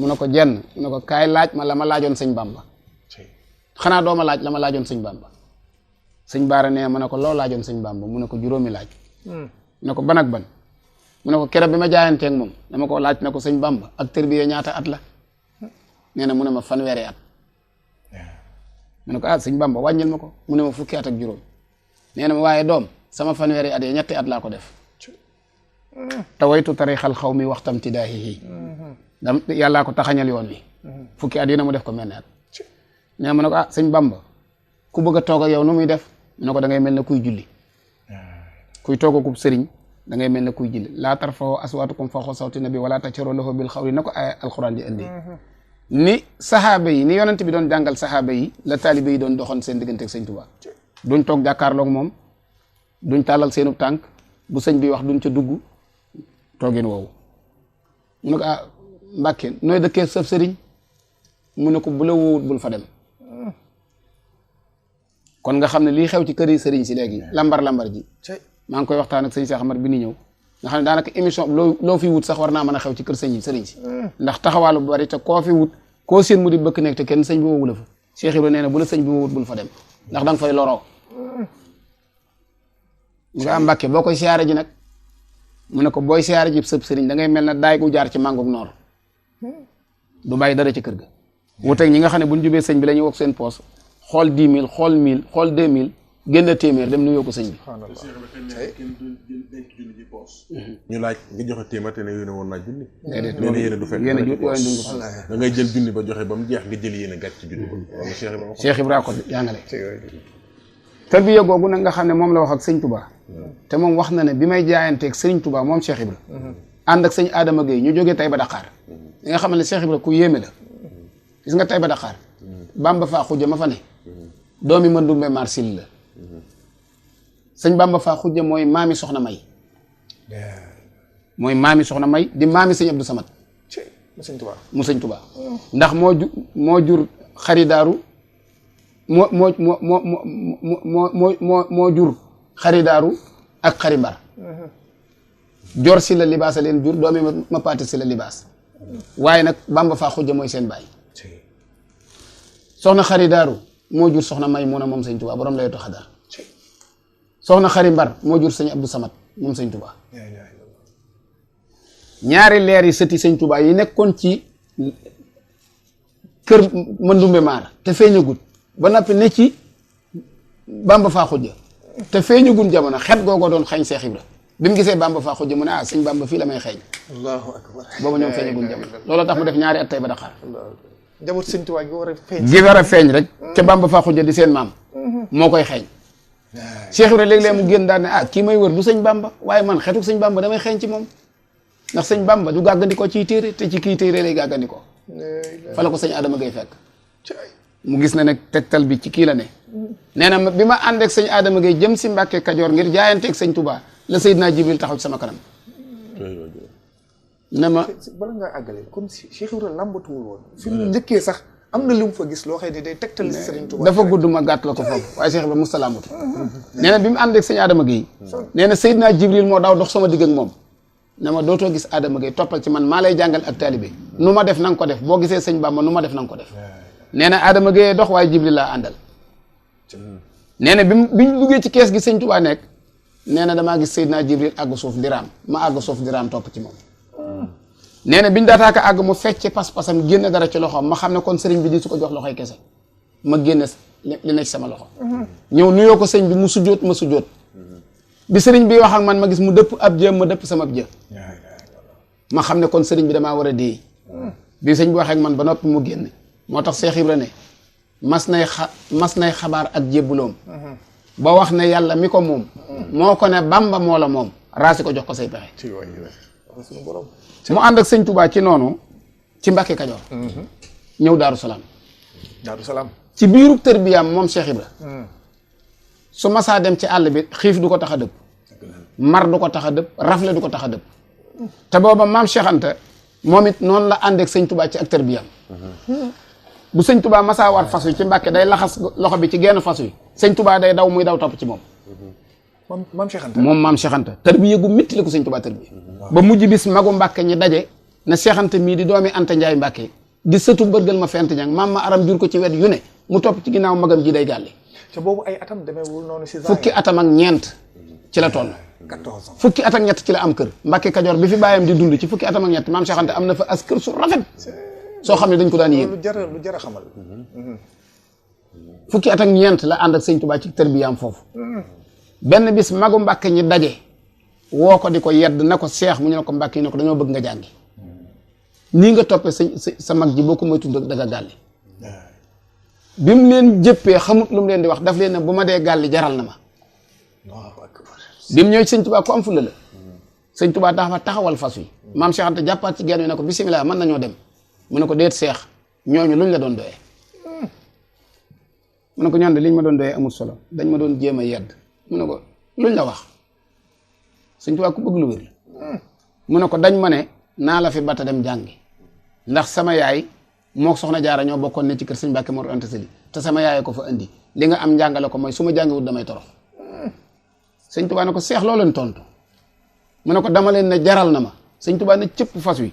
ne ko Jenn mu ne ko kaay laaj ma la ma laajoon sëñ Bamba xanaa doo ma laaj la ma laajoon sëñ Bamba sëñ Baara nee ma ne ko loo laajoon sëñ Bamba mu ne ko juróomi laaj mu ne ko ban ak ban mu ne ko keroog bi ma jaayanteeg moom dama ko laaj na ko sëñ Bamba ak tërbiya ñaata at la nee na mu ne ma fanweeri at mu ne ko sëñ Bamba wàññil ma ko mu ne ma fukki at ak juróom nee na ma waaye doom sama fanweeri at yi ñetti at laa ko def tawaytu tarixal xaw mi waxtam tidaahihi dam yàllaa ko taxañal yoon wi fukki at yi na mu def ko mel ne at nee na mu ne ko sëñ Bamba ku bëgg a toog ak yow nu muy def mu ne ko da ngay mel ne kuy julli kuy toog akub sëriñ da ngay mel ne kuy julli laa tarfa'u aswaatakum fawqa sawti nabi wala tajharu lahu bil xawli na ko ay alxuraan ji indi ni saxaaba yi ni yonent bi doon jàngal saxaaba yi la taalibe yi doon doxoon seen diggante ak sëñ Touba duñ toog jàkkaarloog moom duñ tàllal seenu tànk bu sëñ bi wax duñ ca dugg toogeen woowu mu ne ko Mbàkke nooy dëkkee sëf sëriñ mu ne ko bu la woowut bul fa dem kon nga xam ne lii xew ci kër yi sëriñ si léegi lambar ji maa ngi koy waxtaan ak sëñ Cheikh Amar bi ni ñëw nga xam ne daanaka émission loo fi wut sax war naa mën a xew ci kër sëriñ si ndax taxawaalu bu bari te koo fi wut koo seen mu di bëkk nekk te kenn sëñ bi woowu la fa Cheikh Ibra nee na bu la sëñ bi woowut bul fa dem ndax da nga fay loroo nga am Mbàkke boo koy siyaare ji nag mu ne ko booy siyaare ji sëb sëriñ da ngay mel na daay gu jaar ci màngug noor du bàyyi dara ci kër ga wuteeg ñi nga xam ne buñ jubee sëñ bi la ñuy wokk seen poos xool 10 000 xool 1000 xool 2000 génn téeméer dem nuyoo ko sëñ bi ñu laaj nga joxe téeméer te ne yéene woon naa junni déedéet nee na yéene du fekk yéene duñ ko da ngay jël junni ba joxe ba mu jeex nga jël yéene gàcc ci junni ba Cheikh Ibra ko jàngale tarbiya googu nag nga xam ne moom la wax ak sëñ Touba te moom wax na ne bi may jaayanteeg sëñ Touba moom Cheikh Ibra ànd ak sëñ Adama Gueye ñu jógee Taïba Dakar li nga xam ne Cheikh Ibra ku yéeme la gis nga Taïba Dakar Bamba faa xujja ma fa ne doomi Mandumbe Marsil la sëñ Bamba faa xujja mooy maami soxna May di maami sëñ Abdou Samad mu sëñ Touba ndax moo jur xaridaaru moo jur xaridaaru ak xarimbar jor si la libaas a leen jur doomi ma paati si la libaas waaye nag Bamba faa xujja mooy seen baay soxna xaridaaru moo jur soxna May mun a moom sëñ Touba borom lay to xadar soxna xarimbar moo jur sëñ Abdou Samad moom sëñ Touba ñaari leer yi sëti sëñ Touba yi nekkoon ci kër Mandumbe Maar te feeñagut ba noppi ne ci Bamba faa xujja te feeñagun jamono xet googoo doon xañ Cheikh Ibra bi mu gisee Bamba faa xujja mu ne sëñ Bamba fii la may xeeñ allahu akbar boobu ñoom feeñagun jamono loolu tax mu def ñaari at Taïba Dakar njaboot sëñ Tuubaa gi war a feeñ rek ca Bamba faa xujja di seen maam moo koy xeeñ Cheikh Ibra léeg-léeg mu génn daal ne kii may wër du sëñ Bamba waaye man xetuk sëñ Bamba damay xeeñ ci moom ndax sëñ Bamba du gàggandikoo ciy téere te ci kii téere lay gàggandikoo fa la ko sëñ Adama Gueye fekk mu gis na nag tegtal bi ci kii la ne nee na bi ma ànd ak sëñ Adama Gueye jëm si Mbàkke Kajoor ngir jaayanteeg sëñ Touba la Seydina Jibril taxaw ci sama kanam ne ma bala ngaa àggale kon Cheikh Ibra làmbatuwul woon fi mu njëkkee sax am na lu mu fa gis loo xëy ne day tegtal sëriñ Touba dafa gudd ma gàtt la ko foofu waaye Cheikh Ibra musta làmbatu nee na bi mu ànd ak sëñ Adama Gueye nee na Seydina Jibril moo daaw dox sama digg ak moom ne ma dootoo gis Adama Gueye toppal ci man maa lay jàngal ak taalibe nu ma def na nga ko def boo gisee sëñ Bamba nu ma def na nga ko def nee na Adama Gueye dox waaye Jibril laa àndal nee na biñ duggee ci kees gi sëñ Touba nekk nee na damaa gis Seydina Jibril àgg suuf di raam ma àgg suuf di raam topp ci moom nee na biñ daataaka àgg mu fecc pas-pasam génne dara ci loxoom ma xam ne kon sëriñ bi di su ko jox loxoy kese ma génne li nekk sama loxo ñëw nuyoo ko sëñ bi mu sujjóot ma sujjóot bi sëriñ bi wax ak man ma gis mu dëpp ab jë ma dëpp sama ab jë ma xam ne kon sëriñ bi damaa war a déey bi sëñ bi waxee ak man ba noppi mu génn moo tax Seex Ibra ne mas nay xabaar ak jébbuloom ba wax ne yàlla mi ko moom moo ko ne Bamba moo la moom raasi ko jox ko say pexe mu ànd ak sëñ Touba ci noonu ci Mbàkke Kajoor ñëw Daaru Salaam ci biiru tërbiyaam moom Cheikh Ibra su masaa dem ci àll bi xiif du ko tax a dëpp mar du ko tax a dëpp rafle du ko tax a dëpp te booba maam Cheikh Anta moom it noonu la ànd ak sëñ Touba ci ak tërbiyaam bu sëñ Touba masaa war fas wi ci Mbàkke day laxas loxo bi ci genn fas wi sëñ Touba day daw muy daw topp ci moom maam Cheikh Anta moom maam Cheikh Anta tërbiya gu métti la ko sëñ Touba tërbiya ba mujj bis magu Mbàkke ñi daje na Cheikh Anta mii di doomi Anta Njaay Mbàkke di sëtu mbërgal ma fent ñang maam ma aram jur ko ci wet yu ne mu topp ci ginnaaw magam ji day gàlli te boobu ay atam demeewul noonu si fukki atam ak ñeent ci la toll 14 ans fukki at ak ñett ci la am kër Mbàkke Kajoor bi fi bàyyam di dund ci fukki atam ak ñett maam Cheikh Anta am na fa as kër su rafet soo xam ne dañ ko daan yéem lu jar a xamal fukki at ak ñeent la ànd ak sëñ Touba ci tërbiyaam foofu benn bis magu Mbàkke ñi daje woo ko di ko yedd na ko seex mu ñu ne ko Mbàkke yi ne ko dañoo bëgg nga jàngi nii nga toppee sa mag ji boo ko moytu daga gàlli bi mu leen jëppee xamut lu mu leen di wax daf leen ne bu ma dee gàlli jaral na ma bi mu ñëw sëñ Touba ku am fulla la sëñ Touba dafa taxawal fas wi maam Cheikh Anta jàppaat ci genn wi ne ko bisimilah mën nañoo dem mu ne ko déet seex ñooñu luñ la doon doyee mu ne ko ñoon de liñ ma doon doyee amul solo dañ ma doon jéem a yedd mu ne ko luñ la wax sëñ Touba ku bëgg lu wér la mu ne ko dañ ma ne naa la fi bata dem jàngi ndax sama yaay moo soxna jaara ñoo bokkoon ne ci kër sëñ Mbàkke Mor Anta Sali te sama yaay ko fa indi li nga am njàngale ko mooy su ma jàngiwut damay torox sëñ Touba ne ko seex loo leen tontu mu ne ko dama leen ne jaral na ma sëñ Touba ne cëpp fas wi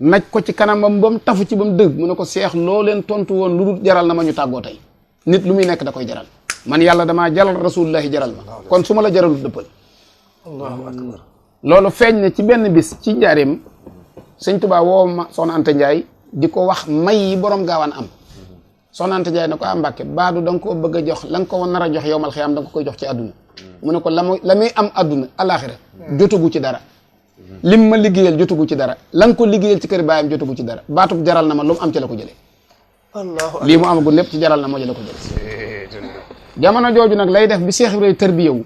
naj ko ci kanamam ba mu tafu ci ba mu dëgg mu ne ko seex loo leen tontu woon lu dul jaral na ma ñu tàggoo tey nit lu muy nekk da koy jaral man yàlla damaa jaral rasulullahi jaral ma kon su ma la jaralu dëppal allahu akbar loolu feeñ ne ci benn bis ci njaareem sëñ Touba woo ma soxna Anta Ndiaye di ko wax may yi borom gaawaan am soxna Anta Ndiaye ne ko Mbàkke baadu da nga koo bëgg a jox la nga ko nar a jox yowmal xiyaam da nga ko koy jox ci àdduna mu ne ko la muy am àdduna alaxira jotagu ci dara lim ma liggéeyal jotagu ci dara la nga ko liggéeyal ci kër baayam jotagu ci dara baatub jaral na ma lu mu am ci la ko jëlee lii mu amagul lépp ci jaral na moo jële ko jëlee jamono jooju nag lay def bi Cheikh Ibrahima tërbiyewu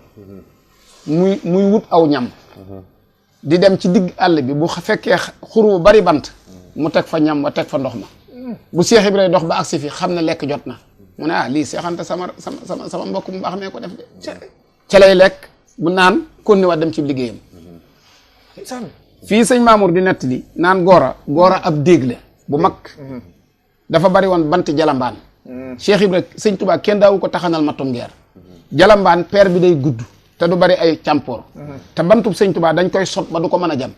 muy wut aw ñam di dem ci digg àll bi bu fekkee xuru bari bant mu teg fa ñam wa teg fa ndox ma bu Cheikh Ibrahima dox ba agsi fi xam ne lekk jot na mu ne lii Cheikh Anta sama mbokk mu baax mee ko def de ca lay lekk bu naan kon ni wa dem ci liggéeyam fii sëñ Mamour di nett li naan goora ab déeg la bu mag dafa bari woon bant jalambaan Cheikh Ibrahima sëñ Touba kenn daawu ko taxanal matum ngeer jalambaan peer bi day gudd te du bari ay càmpoor te bantub sëñ Touba dañ koy sot ba du ko mën a jam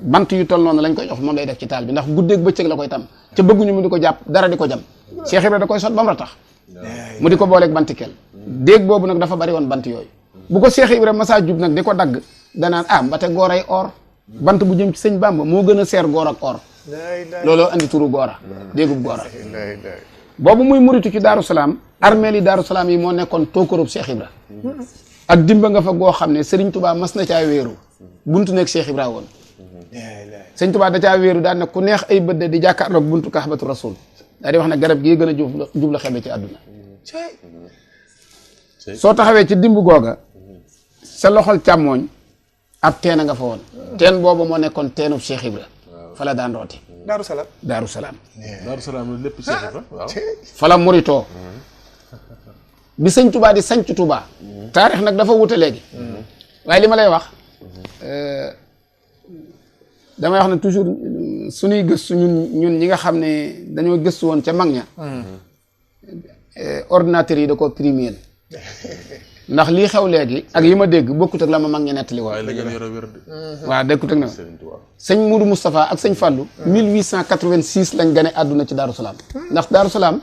bant yu toll noonu lañ koy jox moom lay def ci taal bi ndax guddeeg bëccëg la koy tam ca bëgguñu mu di ko jàpp dara di ko jam Cheikh Ibrahima da koy sot ba mu ratax mu di ko booleeg bantikel déeg boobu nag dafa bari woon bant yooyu bu ko Cheikh Ibrahima masaa jub nag di ko dagg danaan mbate gooray or bant bu jëm ci sëñ Bamba moo gën a seer goor ak or looloo andi turu goora déegub goora boobu muy muritu ci Daaru Salaam armeel yi Daaru Salaam yi moo nekkoon tookarub Cheikh Ibra ak dimba nga fa goo xam ne Serigne Touba mas na caa wéeru buntu nekk Cheikh Ibra woon sëñ Touba da caa wéeru daan ne ku neex ay bët di jàkkaarloog buntu Kaxbatu Rasul daa di wax ne garab gii gën a jubla xebe ci àdduna soo taxawee ci dimb googa sa loxol càmmooñ ab teen a nga fa woon teen boobu moo nekkoon teenub Cheikh Ibra fa la daan rooti Daaru Salaam Daaru Salaam lépp Cheikh Ibra waaw fa la muritoo bi sëñ Touba di sanc Touba taarix nag dafa wute léegi waaye li ma lay wax damay wax ne toujours suñuy gëstu ñun ñi nga xam ne dañoo gëstu woon ca mag ña ordinateur yi da ko premier ndax lii xew léegi ak yi ma dégg bokkut ak la ma mag ña nettali woon waaw dékkut ak na sëñ Moudou Moustapha ak sëñ Fallou 1886 lañ gane àdduna ci Daaru Salaam ndax Daaru Salaam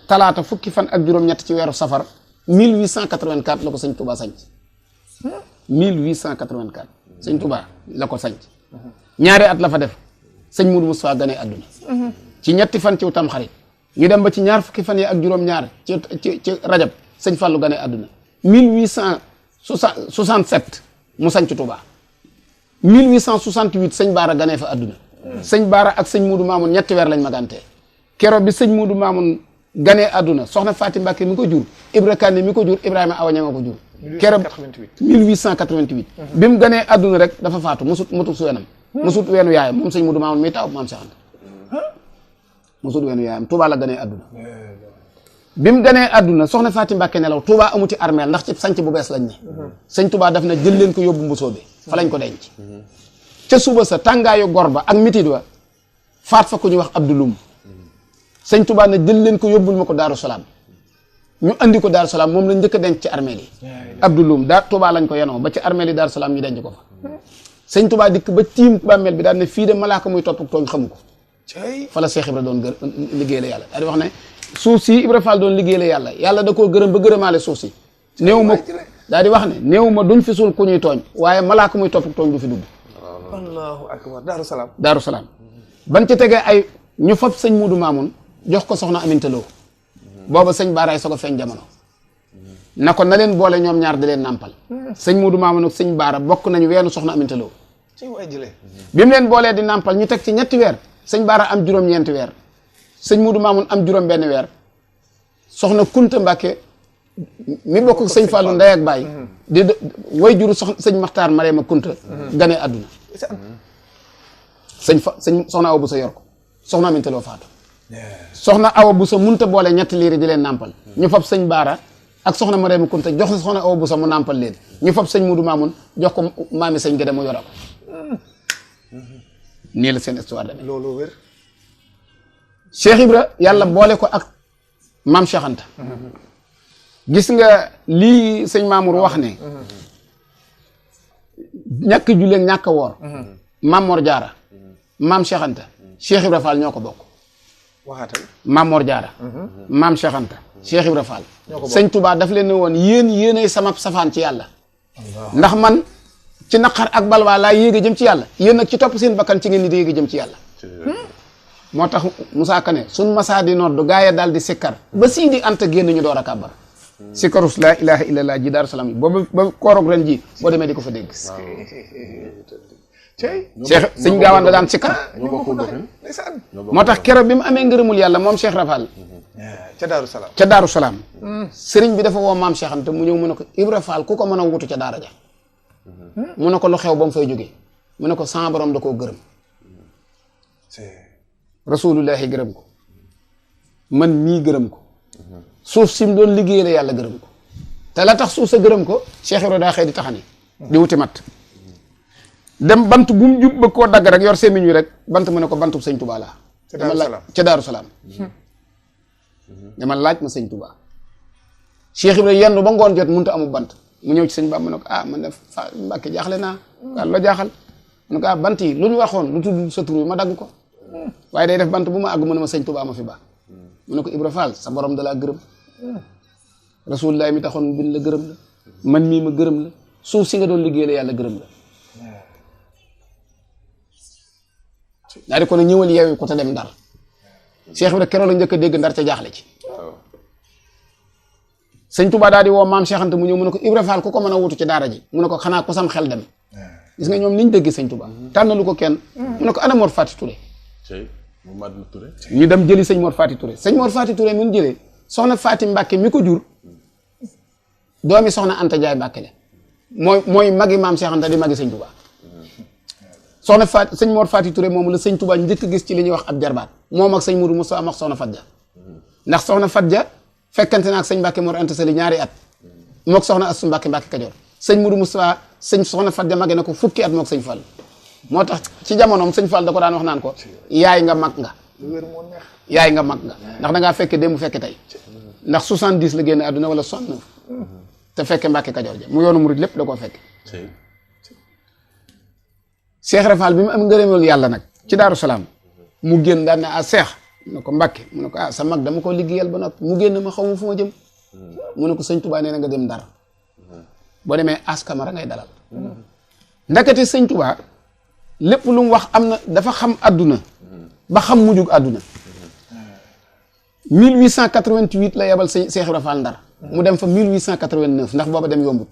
talaata fukki fan ak juróom-ñett ci weeru safar 1884 la ko sëñ Touba sanc 1884 sëñ Touba la ko sanc ñaari at la fa def sëñ Moudou Moustapha gane àdduna ci ñetti fan ci Tamxarit ñu dem ba ci ñaar fukki fan yi ak juróom-ñaar ci rajab sëñ Fallou gane àdduna 1867 mu sañ ci Touba 1868 sëñ Baara ganee fa àdduna sëñ Baara ak sëñ Moudou Mamoun ñetti weer lañ magantee keroog bi sëñ Moudou Mamoun ganee àdduna soxna Fatim Mbacke mi ko jur Ibra Kane mi ko jur Ibrahima Awa Ñanga ko jur keroog 1888 bi mu ganee àdduna rek dafa faatu mosut su wenam mosut weenu yaayam moom sëñ Moudou Mamoun mi taw maam Cheikh Anta mosut weenu yaayam Touba la ganee àdduna bi mu ganee àdduna soxna Fatim Mbacke nelaw Touba amuti armeel ndax ci sanc bu bees lañ ne sëñ Touba daf na jël leen ko yóbbu mbusoo bi fa lañ ko denc ca suba sa tàngaayu gor ba ak mitit wa faat fa ku ñuy wax Abdouloum sëñ Touba na jël leen ko yóbbul ma ko Daaru Salaam ñu andi ko Daaru Salaam moom lañ njëkk a denc ci armeel yi Abdouloum Touba lañ ko yenoo ba ci armeel yi Daaru Salaam ñu denc ko fa sëñ Touba dikk ba tiim bàmmeel bi daal ne fii de malaaka muy topp tooñ xamu ko fa la Cheikh Ibra doon liggéey la yàlla daal di wax ne suuf si Ibra Fall doon liggéey la yàlla da koo gërëm ba gërëmaale suuf si néew ma daal di wax ne néew ma duñ fi suul ku ñuy tooñ waaye malaaka muy topp tooñ du fi dugg allahu akbar Daaru Salaam Daaru Salaam ban ci tegee ay ñu fab sëñ Moudou Mamoun jox ko soxna Aminta Lo booba sëñ Baaraay soog a feeñ jamono na ko na leen boole ñoom ñaar di leen nàmpal sëñ Moudou Mamoun ak sëñ Baara bokk nañu weenu soxna Aminta Lo bi mu leen boolee di nàmpal ñu teg ci ñetti weer sëñ Baara am juróom-ñeenti weer sëñ Moudou Mamoun am juróom benn weer soxna Kunta Mbàkke mi bokk ak sëñ Fallou ndey ak baay di way juru sëñ Maxtaar Marema Kunta gane àdduna soxna Awa Bousso yor ko soxna Aminta Lo faatu soxna Awa Bousso munta boole ñetti liiri di leen nàmpal ñu fab sëñ Baara ak soxna Marema Kunta jox soxna Awa Bousso mu nàmpal leen ñu fab sëñ Moudou Mamoun jox ko maami sëñ Gédé mu yoro ko nii la seen histoire demee loolu wér Cheikh Ibra yàlla boole ko ak maam Cheikh Anta gis nga lii sëñ Mamour wax ne ñàkk julleeg ñàkk woor maam Mor Jaara maam Cheikh Anta Cheikh Ibra Fall ñoo ko bokk waxaatal maam Mor Jaara maam Cheikh Anta Cheikh Ibra Fall sëñ Touba daf leen ne woon yéenay sama safaan ci yàlla ndax man ci naqar ak balwaa laa yéege jëm ci yàlla yéen nag ci topp seen bakkan ci ngeen ni di yéege jëm ci yàlla moo tax Moussa Kane suñ masaa di noddu gaa yi daal di sikkar ba sii di anta génn ñu door a kàbbar sikkarus laa ilaha illallah ji Daaru Salaam yi boobu ba koorog ren ji boo demee di ko fa dégg Cheikh sëñ Gaawaan da daan sikkar moo tax keroog bi mu amee ngërëmul yàlla moom Cheikh Rafal ca Daaru Salaam sëriñ bi dafa woo maam Cheikh Anta mu ñëw mu ne ko Ibra Fall ku ko mën a wutu ca daara ja mu ne ko lu xew ba mu fay jógee mu ne ko sama borom da koo gërëm rasulullahi gërëm ko man mii gërëm ko suuf si mu doon liggéey la yàlla gërëm ko te la tax suuf sa gërëm ko Cheikh Ibra daa xëy di taxani di wuti mat dem bant bu mu jub ba koo dagg rek yor semiñ wi rek bant mu ne ko bantu sëñ Touba laa ca Daaru Salaam dama laaj ma sëñ Touba Cheikh Ibra yendu ba ngoon jot mënut a amu bant mu ñëw ci sëñ Ba mu ne ko man de Mbàkke jaaxle naa waaw loo jaaxal mu ne ko bant yi lu ñu waxoon lu tudd sa tur wi ma dagg ko waaye day def bant bu ma àgg mu ne ma sëñ Touba ma fi ba mu ne ko Ibra Fall sa borom da laa gërëm rasulullah mi taxoon bin la gërëm la man mii ma gërëm la suuf si nga doon liggéey la yàlla gërëm la daa di ko ne ñëwal yeewi ko te dem Ndar Cheikh Ibra keroog la njëkk a dégg Ndar ca jaaxle ci sëñ Touba daal di woo maam Cheikh Anta mu ñëw mu ne ko Ibra Fall ku ko mën a wutu ci daara ji mu ne ko xanaa ko sam xel dem gis nga ñoom liñ dégg sëñ Touba tànnalu ko kenn mu ne ko ana Mor Fati Touré ñu dem jëli sëñ Mor Fati Touré sëñ Mor Fati Touré mun jëlee soxna Fati Mbàkke mi ko jur doomi soxna Anta Jaay Mbàkke la mooy magi maam Cheikh Anta di magi sëñ Touba soxna Fati sëñ Mor Fati Touré moomu la sëñ Touba njëkk gis ci li ñuy wax ab jarbaat moom ak sëñ Mourou Moussa am ak soxna Fadja ndax soxna Fadja fekkante na ak sëñ Mbàkke Mor Anta Sali ñaari at mook soxna Astu Mbàkke Kajoor sëñ Mourou Moussa sëñ soxna Fadja mage na ko fukki at mook sëñ Fall moo tax ci jamonoom sëñ Fall da ko daan wax naan ko yaay nga mag nga yaay nga mag nga ndax da ngaa fekke démb fekke tey ndax 70 la génn àdduna wala 69 te fekke Mbàkke Kajoor ja mu yoonu murid lépp da koo fekke Cheikh Rafal bi mu am ngërëmal yàlla nag ci Daaru Salaam mu génn daan ne Cheikh mu ne ko Mbàkke mu ne ko sa mag dama ko liggéeyal ba noppi mu génn ma xaw ma fu ma jëm mu ne ko sëñ Touba nee na nga dem Ndar boo demee As Camara ngay dalal ndakate sëñ Touba lépp lu mu wax am na dafa xam àdduna ba xam mujjug àdduna 1888 la yebal sëñ Cheikh Ibra Fall Ndar mu dem fa 1889 ndax booba dem yombut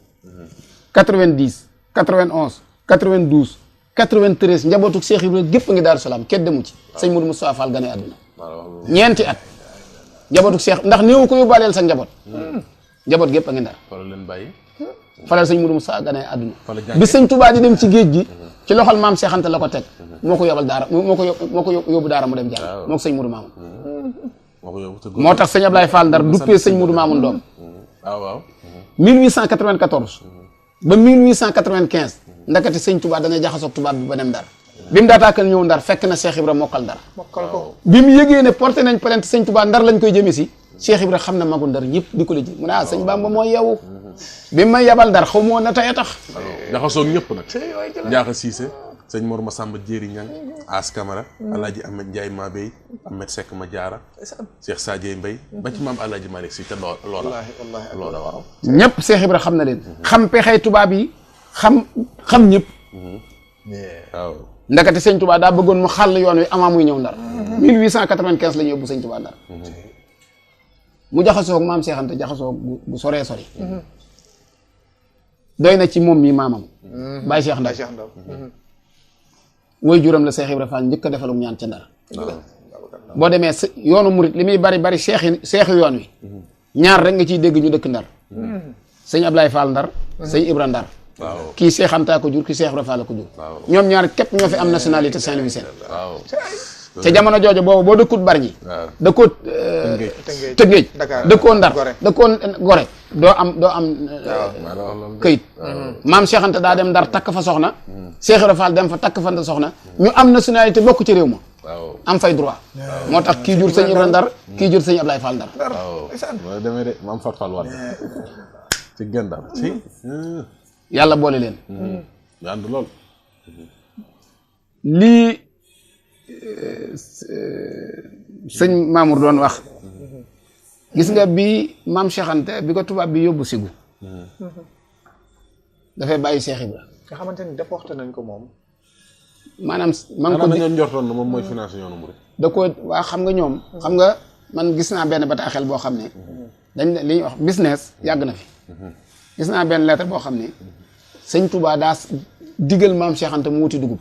90 91 92 93 njabootu Cheikh Ibra gépp a ngi Daaru Salaam kenn demu ci sëñ Modou Moustapha Fall gane àdduna ñeenti at njabootu Cheikh ndax néewu ko yóbbaaleel sa njaboot njaboot gépp a ngi Ndar fa la leen bàyyi falal sëñ Modou Moustapha gane àdduna bi sëñ Touba di dem ci géej gi ci loxol maam Cheikh Anta la ko teg moo ko yóbbal daara moo ko yóbbu daara mu dem jàng moo ko sëñ Modou Mamoun moo tax sëñ Ablaye Fall Ndar duppee sëñ Modou Mamoun doom waaw 1894 ba 1895 ndakati sëñ Touba dana jaxasoog tubaab bi ba dem Ndar bi mu daataakal ñëw Ndar fekk na Cheikh Ibra mokkal Ndar bi mu yëgee ne porté nañ plainte sëñ Touba Ndar lañ koy jëme si Cheikh Ibra xam na magu Ndar ñëpp di ko la ji mu ne sëñ Bamba mooy yow bi may yabal Ndar xaw ma woon na tey a tax jaxasoog ñëpp nag Njaaxa Siise sëñ Mor Masamba Jéeri Ñang As Camara Alaaji Ahmed Ndiaye Mabey Ahmed Seck ma Jaara Cheikh Sadio Mbaye ba ci maam Alaaji Malick Si te loola waaw ñëpp Cheikh Ibra xam na leen xam pexey tubaab yi xam ñëpp waaw ndakati sëñ Touba daa bëggoon mu xàll yoon wi avant muy ñëw Ndar 1895 la ñu yóbbu sëñ Touba Ndar mu jaxasoo ak maam Cheikh Anta jaxasoo bu soree sori doy na ci moom mii maamam Baye Cheikh Ndaw woy juram la Cheikh Ibra Fall njëkk a defalum ñaan ca Ndar boo demee yoonu murit li muy bari seexi yoon wi ñaar rek nga ciy dégg ñu dëkk Ndar sëñ Ablaye Fall Ndar sëñ Ibra Ndar kii Cheikh Anta ko jur kii Cheikh Ibra Fall ko jur ñoom ñaar képp ñoo fi am nationalité Saint-Louisienne ca jamono jooju boobu boo dëkkut Bargny dëkkoot Tëngéej dëkkoo Ndar dëkkoo Gore doo am këyit maam Cheikh Anta daa dem Ndar takk fa soxna Cheikh Ibra Fall dem fa takk fa soxna ñu am nationalité bokk ci réew ma am fay droit moo tax kii jur sëñ Ibra Ndar kii jur sëñ Ablaye Fall Ndar waaw demee de maam Fat Fall war ci Gendar ci yàlla boole leen ñu ànd lool lii sëñ Mamour doon wax gis nga bi maam Cheikh Anta bi ko tubaab bi yóbbu sigu dafay bàyyi Cheikh Ibra nga xamante ni dafa waxte nañ ko moom maanaam ma ngi ko dañoo njortoon na moom mooy financé yoonu murid da ko waa xam nga ñoom xam nga man gis naa benn bataaxel boo xam ne dañ li ñuy wax business yàgg na fi gis naa benn lettre boo xam ne sëñ Touba daa digal maam Cheikh Anta mu wuti dugub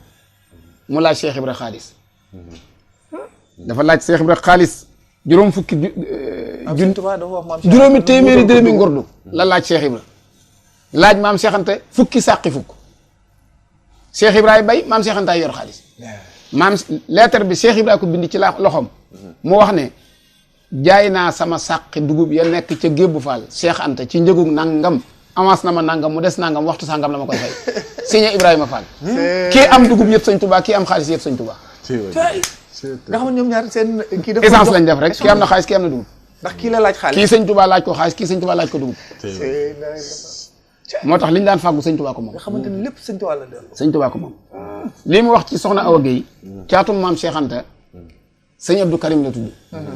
mu laaj Cheikh Ibra xaalis dafa laaj Cheikh Ibra xaalis juróom fukki juróomi téeméeri dërëmi ngordu la laaj Cheikh Ibra laaj maam Cheikh Anta fukki sàqi fukk Cheikh Ibra bay maam Cheikh Anta yor xaalis maam lettre bi Cheikh Ibra ko bind ci loxoom mu wax ne jaay naa sama sàqi dugub ya nekk ca Gébbu Fall Cheikh Anta ci njëgug nangam avance na ma nangam mu des nangam waxtu sangam la ma koy fay signé Ibrahima Fall kii am dugub yët sëñ Touba kii am xaalis yët sëñ Touba nga xam ne ñoom ñaar seen kii dafa essence lañ def rek kii am na xaalis kii am na dugub ndax kii la laaj xaalis kii sëñ Touba laaj ko xaalis kii sëñ Touba laaj ko dugub moo tax liñ daan fàggu sëñ Touba ko moom nga xamante ni lépp sëñ Touba la dellu sëñ Touba ko moom lii mu wax ci soxna Awa Gueye caatum maam Cheikh Anta sëñ Abdou Karim la tudd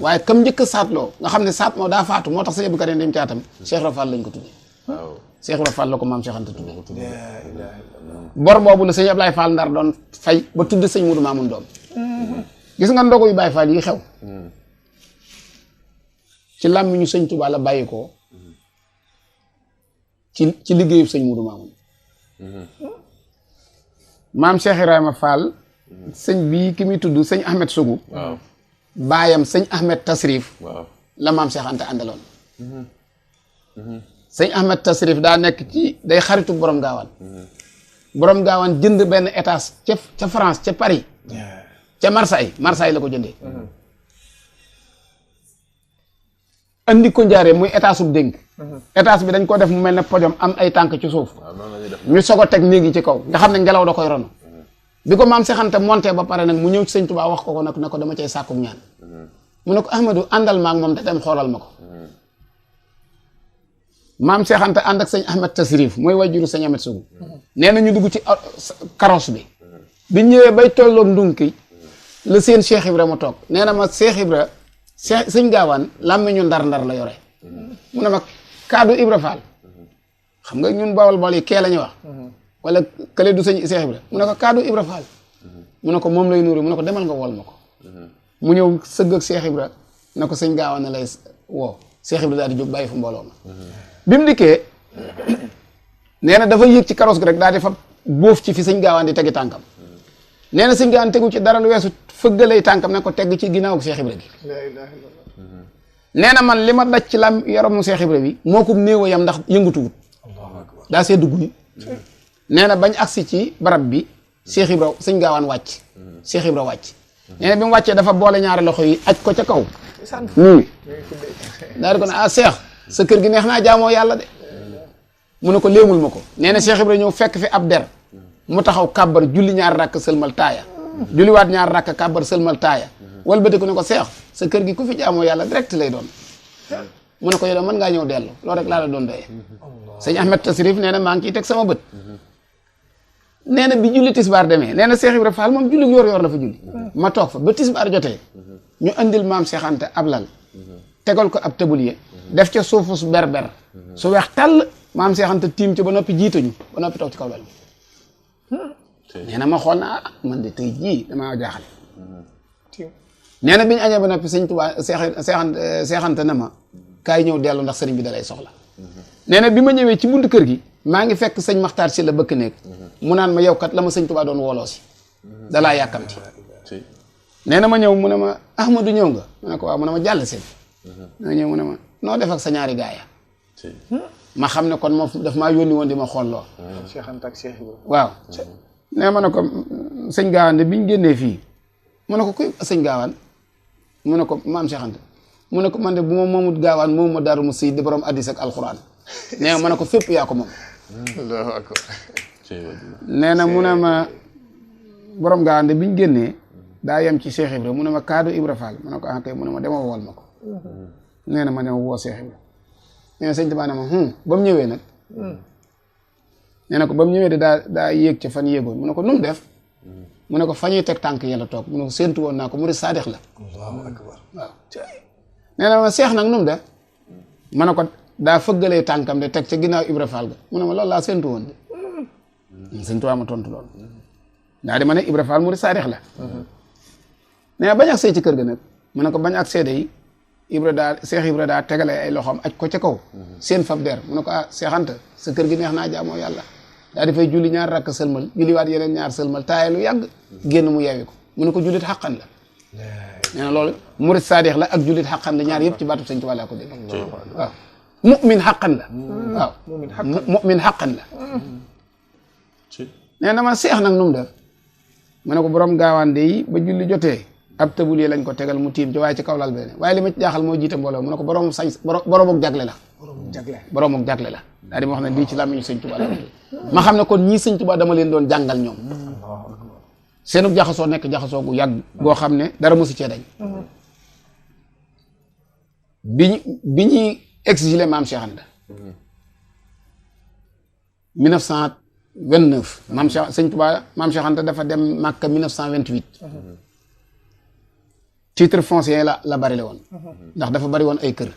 waaye comme njëkk a saatloo nga xam ne saat moo daa faatu moo tax sëñ Abdou Karim dem caatam Cheikh Ibra Fall lañ ko tuddee Cheikh Ibra Fall la ko maam Cheikh Anta tuddee bor boobu la sëñ Ablaye Fall Ndar doon fay ba tudd sëñ Modou Mamoun doom gis nga ndogu yu Baye Fall yi xew ci làmmiñu sëñ Touba la bàyyi ko ci liggéeyu sëñ Modou Mamoun maam Cheikh Ibrahima Fall sëñ bii ki muy tudd sëñ Ahmed Sougou baayam sëñ Ahmed Tasrif la maam Cheikh Anta àndaloon sëñ Ahmed Tasrif daa nekk ci day xaritu borom gaawaan borom gaawaan jënd benn étage ca France ca Paris ca Marseille la ko jëndee andi ko njaaree muy étage sub dénk étage bi dañ ko def mu mel ne podium am ay tànk ci suuf ñu soog a teg néeg yi ci kaw nga xam ne ngelaw da koy ronu bi ko maam Cheikh Anta monté ba pare nag mu ñëw ci sëñ Touba wax ko nag ne ko dama cay sàkkum ñaan mu ne ko Ahmadou àndal maak moom te dem xoolal ma ko maam Cheikh Anta ànd ak sëñ Ahmed Tasrif mooy wajuru sëñ Ahmed Sougou nee na ñu dugg ci carrosse bi ñëwee bay tolloog ndunki la seen Cheikh Ibra ma toog nee na ma Cheikh Ibra sëñ gaawaan làmmiñu ndar la yore mu ne ma kaddu Ibra Fall xam nga ñun bawal yi kee la ñuy wax wala kële du sëñ Cheikh Ibra mu ne ko kaddu Ibra Fall mu ne ko moom lay nuuru mu ne ko demal nga wol ma ko mu ñëw sëgg ak Cheikh Ibra na ko sëñ Gaawaan na lay woo Cheikh Ibra daal di jóg bàyyi fa mbooloo ma bi mu dikkee nee na dafa yéeg ci karoos gi rek daal di fa bóof ci fi sëñ Gaawaan di tegi tànkam nee na sëñ Gaawaan tegu ci dara lu weesu fëggalay tànkam ne ko tegg ci ginnaaw ak Cheikh Ibra gi nee na man li ma daj ci lam yaramu Cheikh Ibra bi moo ko néew a yam ndax yëngutuwut daa see dugg ni nee na bañ agsi ci barab bi Cheikh Ibra sëñ Gaawaan wàcc Cheikh Ibra wàcc nee na bi mu wàccee dafa boole ñaari loxo yi aj ko ca kaw daal di ko ne ah Cheikh sa kër gi neex naa jaamoo yàlla de mu ne ko léemul ma ko nee na Cheikh Ibra ñëw fekk fi ab der mu taxaw kàbbar julli ñaar rakk sëlmal taaya julliwaat ñaar rakk kàbbar sëlmal taaya walbati ku ne ko Cheikh sa kër gi ku fi jaamoo yàlla direct lay doon mu ne ko yow mën ngaa ñëw dellu loolu rek laa la doon doyee sëñ Ahmed Tasrif nee na maa ngi ciy teg sama bët nee na bi julli tisbaar demee nee na Cheikh Ibra Fall moom julli yor la fa julli ma toog fa ba tisbaar jotee ñu andil maam Cheikh Anta ab lal tegal ko ab tablier def ca suufu su berber su weex tàll maam Cheikh Anta tiim ci ba noppi jiitañu ba noppi toog ci kaw lal bi nee na ma xool na man de tey jii damaa jaaxal nee na bi ñu añee ba noppi sëñ Tuubaa Cheikh Anta na ma kaay ñëw dellu ndax sëriñ bi da lay soxla nee na bi ma ñëwee ci buntu kër gi maa ngi fekk sëñ Maxtaar si la bëkk nekk mu naan ma yow kat la ma sëñ Tuubaa doon wooloo si dalaa yàkkamti nee na ma ñëw mu ne ma Ahmadou ñëw nga ma ne ko waaw mu ne ma jàll seen ma ñëw mu ne ma noo def ak sa ñaari gaaya ma xam ne kon moom daf maa yónni woon di ma xool loo Cheikh Anta ak Cheikh Ibra waaw nee ma ne ko sëñ Gaawaan de biñ génnee fii mu ne ko kuy sëñ Gaawaan mu ne ko maam Cheikh Anta mu ne ko man de bu ma moomut Gaawaan moom ma Daaru Musti di borom addis ak alxuraan nee ma ne ko fépp yaa ko moom Allahu akbar nee na mu ne ma borom Gaawaan de biñ génnee daa yem ci Cheikh Ibra mu ne ma kaddu Ibra Fall mu ne ko ah kay mu ne ma dema wool ma ko nee na ma ne woo Cheikh Ibra nee na sëñ Tuubaa ne ma ba mu ñëwee nag nee na ko ba mu ñëwee de daa yéeg ca fan yéegoon mu ne ko nu mu def mu ne ko fa ñuy teg tànk yàlla toog mu ne ko séentu woon naa ko murid saadix la Allahu akbar waaw nee na ma Cheikh nag nu mu def ma ne ko daa fëggalee tànkam de teg ca ginnaaw Ibra Fall ga mu ne ma loolu laa séentu woon de sëñ Tuubaa ma tontu loolu daa di ma ne Ibra Fall murid saadix la nee na bañ ak see ci kër ga nag mu ne ko bañ ak seede yi Cheikh Ibra daa tegale ay loxoom aj ko ca kaw seen fab der mu ne ko ah Cheikh Anta sa kër gi neex naa jaamoo yàlla daa di fay julli ñaar rakk sëlmal julliwaat yeneen ñaar sëlmal taaye lu yàgg génn mu yeewi ko mu ne ko jullit xaqan la nee na loolu murid saadix la ak jullit xaqan la ñaar yëpp ci baatu sëñ Tuubaa laa ko dégg waaw mu'min xaqan la waaw mu'min xaqan la nee na ma Cheikh nag nu mu def mu ne ko borom Gaawaan de yi ba julli jotee ab tabulier lañ ko tegal mu tiim ci waaye ci kaw lal beneen waaye li ma ci jaaxal moo jiite mbooloo mu ne ko borom ak jagle la borom ak jagle la daa di ma wax ne lii ci làmmiñu sëñ Tuubaa la ma xam ne kon ñii sëñ Tuubaa dama leen doon jàngal ñoom seenu jaxasoo nekk jaxasoo gu yàgg goo xam ne dara mosu cee dañ bi ñuy exilé maam Cheikh Anta 1929 maam Cheikh sëñ Tuubaa maam Cheikh Anta dafa dem Màkka 1928 titre foncier la bari la woon ndax dafa bari woon ay kër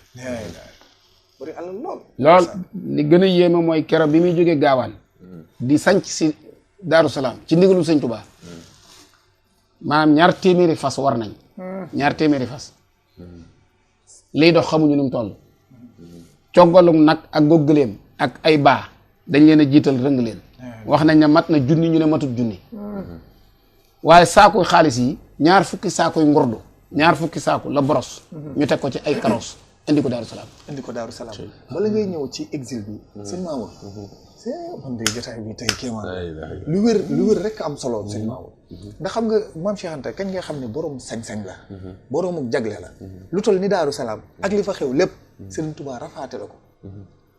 bari alal lool li gën a yéeme mooy keroog bi muy jógee Gaawaan di sanc si Daaru Salaam ci ndigalu sëñ Tuubaa maanaam 200 fas war nañ 200 fas liy dox xamuñu nu mu toll coggalum nag ak goggaleem ak ay baa dañ leen a jiital rëng leen wax nañ ne mat na junni ñu ne matut junni waaye saakuy xaalis yi 20 saakuy ngurdu 20 saaku la boros ñu teg ko ci ay karoos indi ko Daaru Salaam bala ngay ñëw ci exil bi sëñ Mamour man de jotaay bi tey kéemaan lu wér rek am solo sëñ Mamour ndax xam nga maam Cheikh Anta kañ nga xam ne borom sañ-sañ la borom ak jagle la lu toll ni Daaru Salaam ak li fa xew lépp Sëriñ Tuubaa rafaate la ko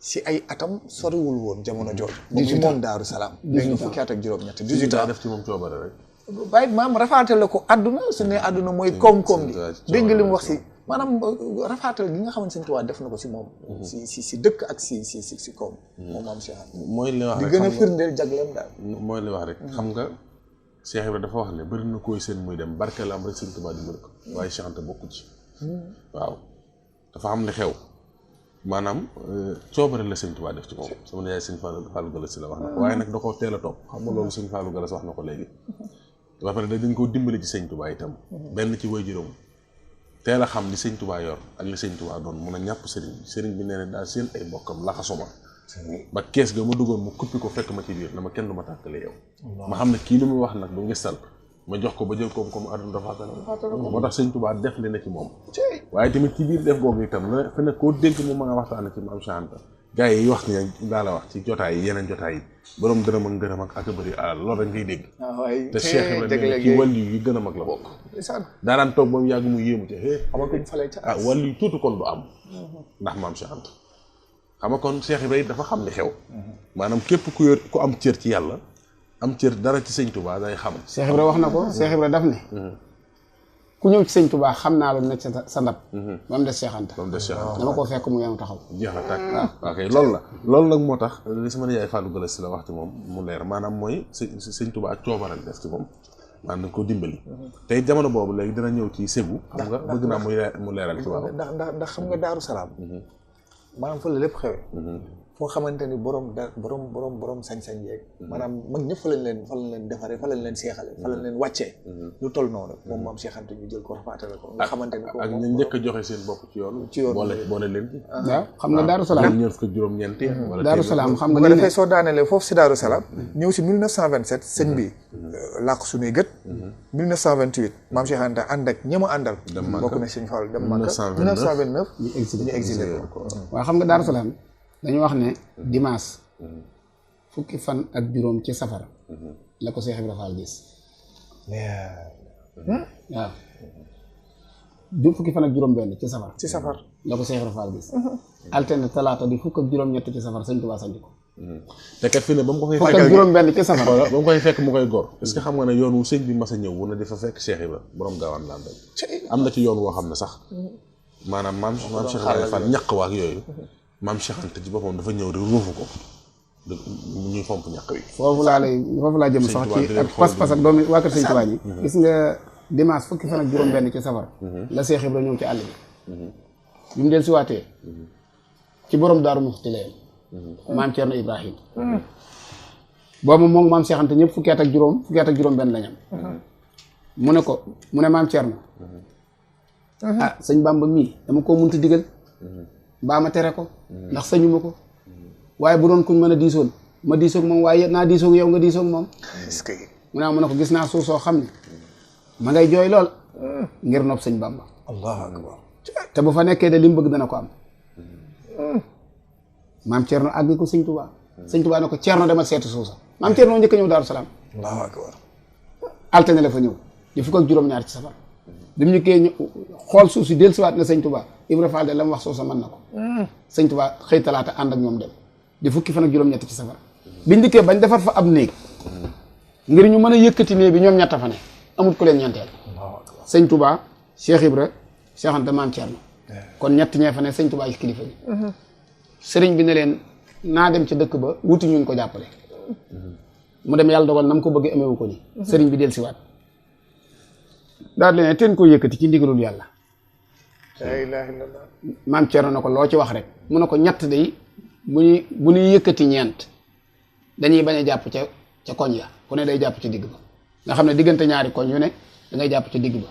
si ay atam soriwul woon jamono jooju moom Daaru Salaam léegi fukki at ak juróom-ñett 18 ans def ci moom coobare rek waaye maam rafaate la ko àdduna su ne àdduna mooy koom-koom gi dégg nga li mu wax si maanaam rafaatal gi nga xamante Sëriñ Tuubaa def na ko si moom si dëkk ak si koom moom maam Cheikh Anta mooy li wax di rek gën a firndeel jagleem daal mooy li wax rek xam nga Cheikh Ibra dafa wax ne bëri na koy seen muy dem barke la am rek Sëriñ Tuubaa dimbali ko waaye Cheikh Anta bokkul ci waaw dafa am li xew maanaam coobare la Sëriñ Tuubaa def ci moom sama yaay Sëriñ Fallou Galas si la wax na ko waaye nag da ko teel a topp xam nga loolu Sëriñ Fallou Galas wax na ko léegi ba pare dañ koo dimbali ci sëñ Touba itam benn ci waajuram teel a xam li sëñ Touba yor ak li sëñ Touba doon mun a ñàpp sëriñ bi nee na daal seen ay bokkam laxasuma ba kees ga ma duggoon mu kuppi ko fekk ma ci biir dama kenn du ma tàkkale yow ma xam ne kii lu muy wax nag du ngistal ma jox ko ba jël ko comme aduna dafa moo tax sëñ Touba def li ne ci moom waaye tamit ci biir def googu itam la fi ne koo dégg mu mën a waxtaane ci Maam Cheikh Anta gars yi wax ni daa la wax ci jotaay yi yeneen jotaay yi borom dërëm ak ngërëm ak bëri alal loolu rek ngay dégg te Cheikh Ibrahima ci wàllu yi gën a mag la bokk daanaan toog ba mu yàgg mu yéemu ci wàllu yi tuuti kon du am ndax Maam Cheikh Anta xam nga kon Cheikh Ibrahima dafa xam li xew maanaam képp ku yor ku am cër ci yàlla am cër dara ci sëñ Touba day xam Cheikh Ibrahima wax na ko Cheikh Ibrahima daf ne ku ñëw ci sëñ Touba xam naa lu nekk sa ndab ba mu des Cheikh Anta dama koo fekk mu yem taxaw jeex na tàkk waaw kay loolu la loolu nag moo tax li sama yaay Fallou Galass la wax ci moom mu leer maanaam mooy sëñ Touba ak coobaral def ci moom maanaam dañ ko dimbali tey jamono boobu léegi dina ñëw ci Ségou xam nga bëgg naa mu leeral ci waaw ndax xam nga Daaru Salaam maanaam fa la lépp xewe foo xamante ni borom sañ-sañ yeeg maanaam mag ñëpp fa lañ leen defaree fa lañ leen seexale fa lañ leen wàccee lu toll noonu moom Maam Cheikh Anta ñu jël ko rafaatale ko nga xamante ni ak ñu njëkk a joxe seen bopp ci yoon boole leen ci waaw xam nga Daaru Salaam ñëw fukk juróom-ñeenti Daaru Salaam xam nga bu ko defee soo daanelee foofu si Daaru Salaam ñëw si 1927 sëñ bi làq suñuy gët 1928 Maam Cheikh Anta ànd ak ña mu àndal bokk na sëñ Fall dem Makka 1929 ñu exilé ko waaw xam nga Daaru Salaam dañu wax ne dimanche fukki fan ak juróom ci safar la ko Cheikh Ibrahima Fall gis waaw fukki fan ak juróom benn ci safar la ko Cheikh Ibrahima Fall gis altine talaata di fukk ak juróom ñett ci safar sëñ Tuubaa sanc ko te kat fi ne ba mu ko fay fukk ak juróom benn ci safar ba mu koy fekk mu koy gor est-ce que xam nga ne yoon wu sëñ bi mas a ñëw wu ne di fa fekk Cheikh Ibrahima borom gaawaan laan rek am na ci yoon woo xam ne sax maanaam maam Cheikh Ibrahima Fall ñaq waak yooyu Maam Cheikh Anta ci boppam dafa ñëw rek ruufu ko ñuy fomp ñàkk wi foofu laa jëm sax ci ak pas-pas ak doomi waa kër sëñ Tuubaa yi gis nga dimanche fukki fan ak juróom benn ci safar la Cheikh Ibrahima ñëw ci àll bi mu del siwaatee ci borom Daaru Muxti la yem maam Thierno Ibrahima boobu moom Maam Cheikh Anta ñëpp fukki at ak juróom benn lañ am mu ne maam Thierno sëñ Bamba mii dama koo munti digal mbaa ma tere ko ndax sañuma ko waaye bu doon kuñ mën a diisoon ma diisoog moom waaye naa diisoog yow nga diisoog moom mu ne ko gis naa suuf soo xam ne ma ngay jooy lool ngir nopp sëñ Bamba allahu akbar te bu fa nekkee de li mu bëgg dana ko am maam Thierno àgg ko sëñ Touba ne ko Thierno demal seeti suuf sa maam Thierno njëkk a ñëw Daaru Salaam allahu akbar altine la fa ñëw di fukk ak juróom-ñaar ci safar bi mu ñëkkee xool suuf si dellusiwaat na sëñ Touba Ibra Fall de la mu wax suuf sa mën na ko sëñ Touba xëy talaata ànd ak ñoom dem di fukki fan ak juróom-ñett ci safar biñ dikkee bañ defar fa ab néeg ngir ñu mën a yëkkati néeg bi ñoom ñett fa ne amul ku leen ñeenteel sëñ Touba Cheikh Ibra Cheikh Anta Maam Thierno kon ñett ñee fa ne sëñ Touba yi kilifa bi sëriñ bi ne leen naa dem ci dëkk ba wuti ñuñ ko jàppale mu dem yàlla dogal na mu ko bëgg ameewu ko ni sëriñ bi dellusiwaat daal di ne teen koo yëkkati ci ndigalul yàlla la ilaha illallah Maam Thierno na ko loo ci wax rek mu ne ko ñett day bu ñuy yëkkati ñeent dañuy bañ a jàpp ca koñ ya ku ne day jàpp ci digg ba nga xam ne diggante ñaari koñ yu ne da ngay jàpp ci digg ba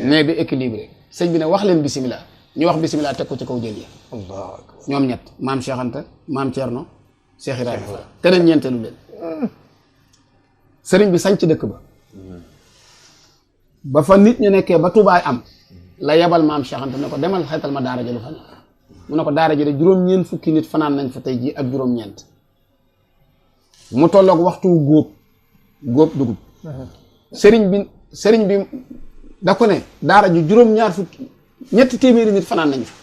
ne bi équilibré sëñ bi ne wax leen bisimilah ñu wax bisimilah teg ko ci kaw jël ya allahu akbar ñoom ñett maam Cheikh Anta maam Thierno Cheikh Ibrahima Fall keneen ñeenteelu leen sëriñ bi sañ ci dëkk ba fa nit ñu nekkee ba tubaay am la yebal maam Cheikh Anta ne ko demal xeetal ma daara ja lu fa nekk mu ne ko daara ji de juróom-ñeent fukki nit fanaan nañ fa tey jii ak juróom-ñeent mu tolloog waxtu góob dugub sëriñ bi da ko ne daara ji juróom-ñaar fukki ñetti téeméeri nit fanaan nañ fa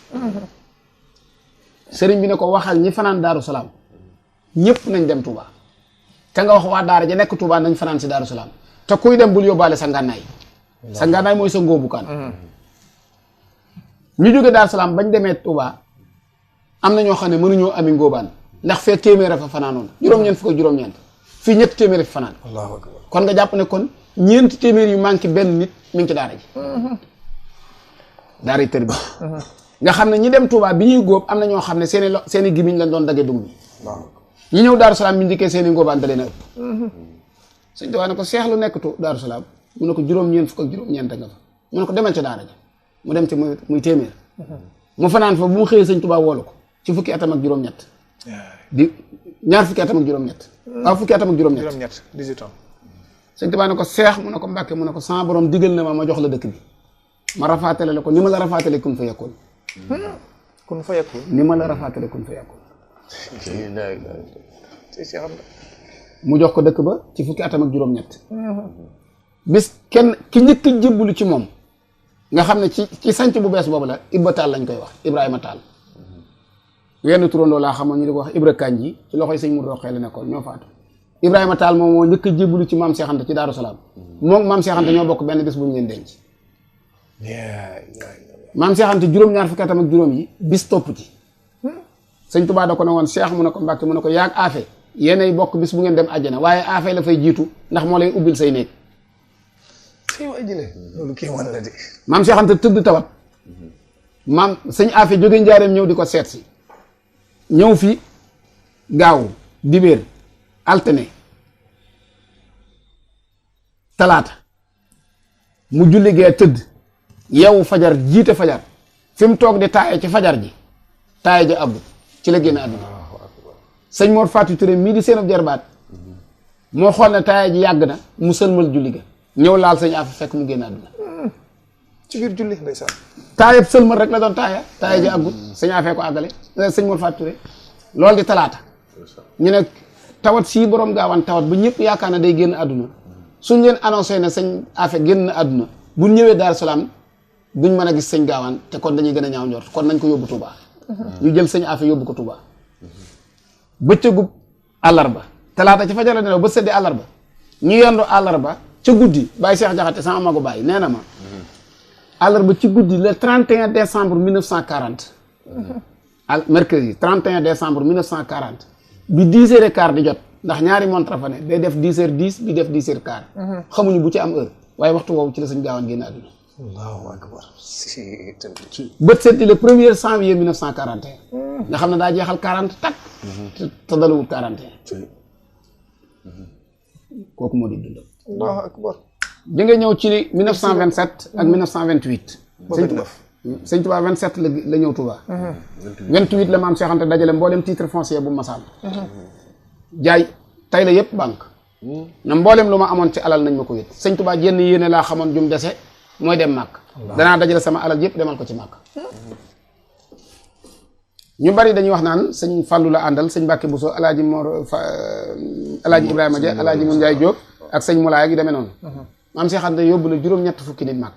sëriñ bi ne ko waxal ñi fanaan Daaru Salaam ñëpp nañ dem Touba te nga wax waa daara ja nekk Touba nañ fanaan si Daaru Salaam te kuy dem bul yóbbaale sa ngànnaay sa ngànnaay mooy sa ngóobukaan ñu jóge Daaru Salaam bañ demee Touba am na ñoo xam ne mënuñoo ami ngóobaan ndax fee téeméer fa fanaanoon juróom-ñeent fukk ak juróom-ñeent fii ñetti téeméer fi fanaan allahu akbar kon nga jàpp ne kon ñeenti téeméer yu manqué benn nit mi ngi ci daara ji daara yi tër bi nga xam ne ñi dem Touba bi ñuy góob am na ñoo xam ne seeni gimiñ lañ doon dagge dugub bi ñi ñëw Daaru Salaam bi njëkkee seeni ngóobaan da leen a ëpp sëñ Tuubaa ne ko seex lu nekk Daaru Salaam mu ne ko juróom-ñeent fukk ak juróom-ñeent nga fa mu ne ko demal ca daara ja mu dem ci muy téeméer mu fanaan fa bu mu xëyee sëñ Tuubaa woolu ko ci fukki atam ak juróom-ñett di ñaar fukki atam ak juróom-ñett waaw fukki atam ak juróom-ñett 18 ans sëñ Tuubaa ne ko seex mu ne ko Mbàkke mu ne ko sama borom digal na ma jox la dëkk bi ma rafaatale la ko ni ma la rafaatale kun fa yakkoon kun fa yakkoon ni ma la rafaatale kun fa yakkoon mu jox ko dëkk ba ci fukki atam ak juróom-ñett bis kenn ki njëkk a jébbalu ci moom nga xam ne ci sanc bu bees boobu la Ibba Taal lañ koy wax Ibrahima Taal wenn turandoo laa xamoon ñu di ko wax Ibra Kanji ci loxoy sëñ Mourou Rokhaya la nekkoon ñoo faatu Ibrahima Taal moom moo njëkk a jébbalu ci maam Cheikh Anta ci Daaru Salaam moom maam Cheikh Anta ñoo bokk benn bis bu ñu leen denc maam Cheikh Anta juróom-ñaar fukki atam ak juróom yi bis topp ci sëñ Tuubaa da ko ne woon Cheikh mu ne ko Mbàkke mu ne ko yaag aafe yéenay bokk bis bu ngeen dem àjjana waaye aafe la fay jiitu ndax moo lay ubbil say néeg loolu kii mën na de maam Cheikh Anta tëdd tawat maam sëñ aafe jóge njaareem ñëw di ko seet si ñëw fi gaawu dibéer altine talaata mu julli gee tëdd yeewu fajar jiite fajar fi mu toog di taaye ci fajar ji taaye ja abbu ci la génn àdduna sëñ Mor Fatou Touré mii di seen ab jarbaat moo xool ne taaye ji yàgg na mu sëlmal julli ga ñëw laal sëñ Afe fekk mu génn àdduna ci biir julli ndeysaan taayab sëlmal rek la doon taaye ji àggut sëñ Afe ko àggale sëñ Mor Fatou Touré loolu di talaata ñu ne tawat sii borom gaawaan tawat ba ñëpp yaakaar na day génn àdduna suñ leen annoncé ne sëñ Afe génn na àdduna bu ñëwee Daaru Salaam duñ mën a gis sëñ gaawaan te kon dañuy gën a ñaaw njort kon nañ ko yóbbu Touba ñu jël sëñ Afe yóbbu ko Touba bëccëgub àllarba talaata ci fajar la nelaw ba sëddee àllarba ñu yendu àllarba ca guddi Baye Cheikh Jaxate sama magu Baye nee na ma àllarba ci guddi le 31 décembre 1940 mercredi 31 décembre 1940 bi 10h15 di jot ndax ñaari montre fa ne day def 10h10 bi def 10h15 xamuñu bu ci am heure waaye waxtu woowu ci la sëñ gaawaan génn àdduna allahu akbar bët seet di le 1er janvier 1941 nga xam ne daa jeexal 40 takk te dalawul 41 kooku moo di dundam allahu akbar di nga ñëw ci 1927 ak 1928 sëñ Touba 27 la ñëw Touba 28 la maam Cheikh Anta dajale mboolem titre foncier bu masal jaay tay la yëpp banque na mboolem lu ma amoon ci alal nañ ma ko yët sëñ Touba jenn yéene laa xamoon jum dese mooy dem màkk danaa dajale sama alal yëpp demal ko ci màkk ñu bari dañuy wax naan sëñ Fallou la àndal sëñ Mbàkke Bousso alaaji Mor alaaji Ibrahima Dia alaaji Mun Njaay Jóob ak sëñ Moulaay gi demee noonu maam Cheikh Anta yóbbu na juróom-ñett fukki nit màkk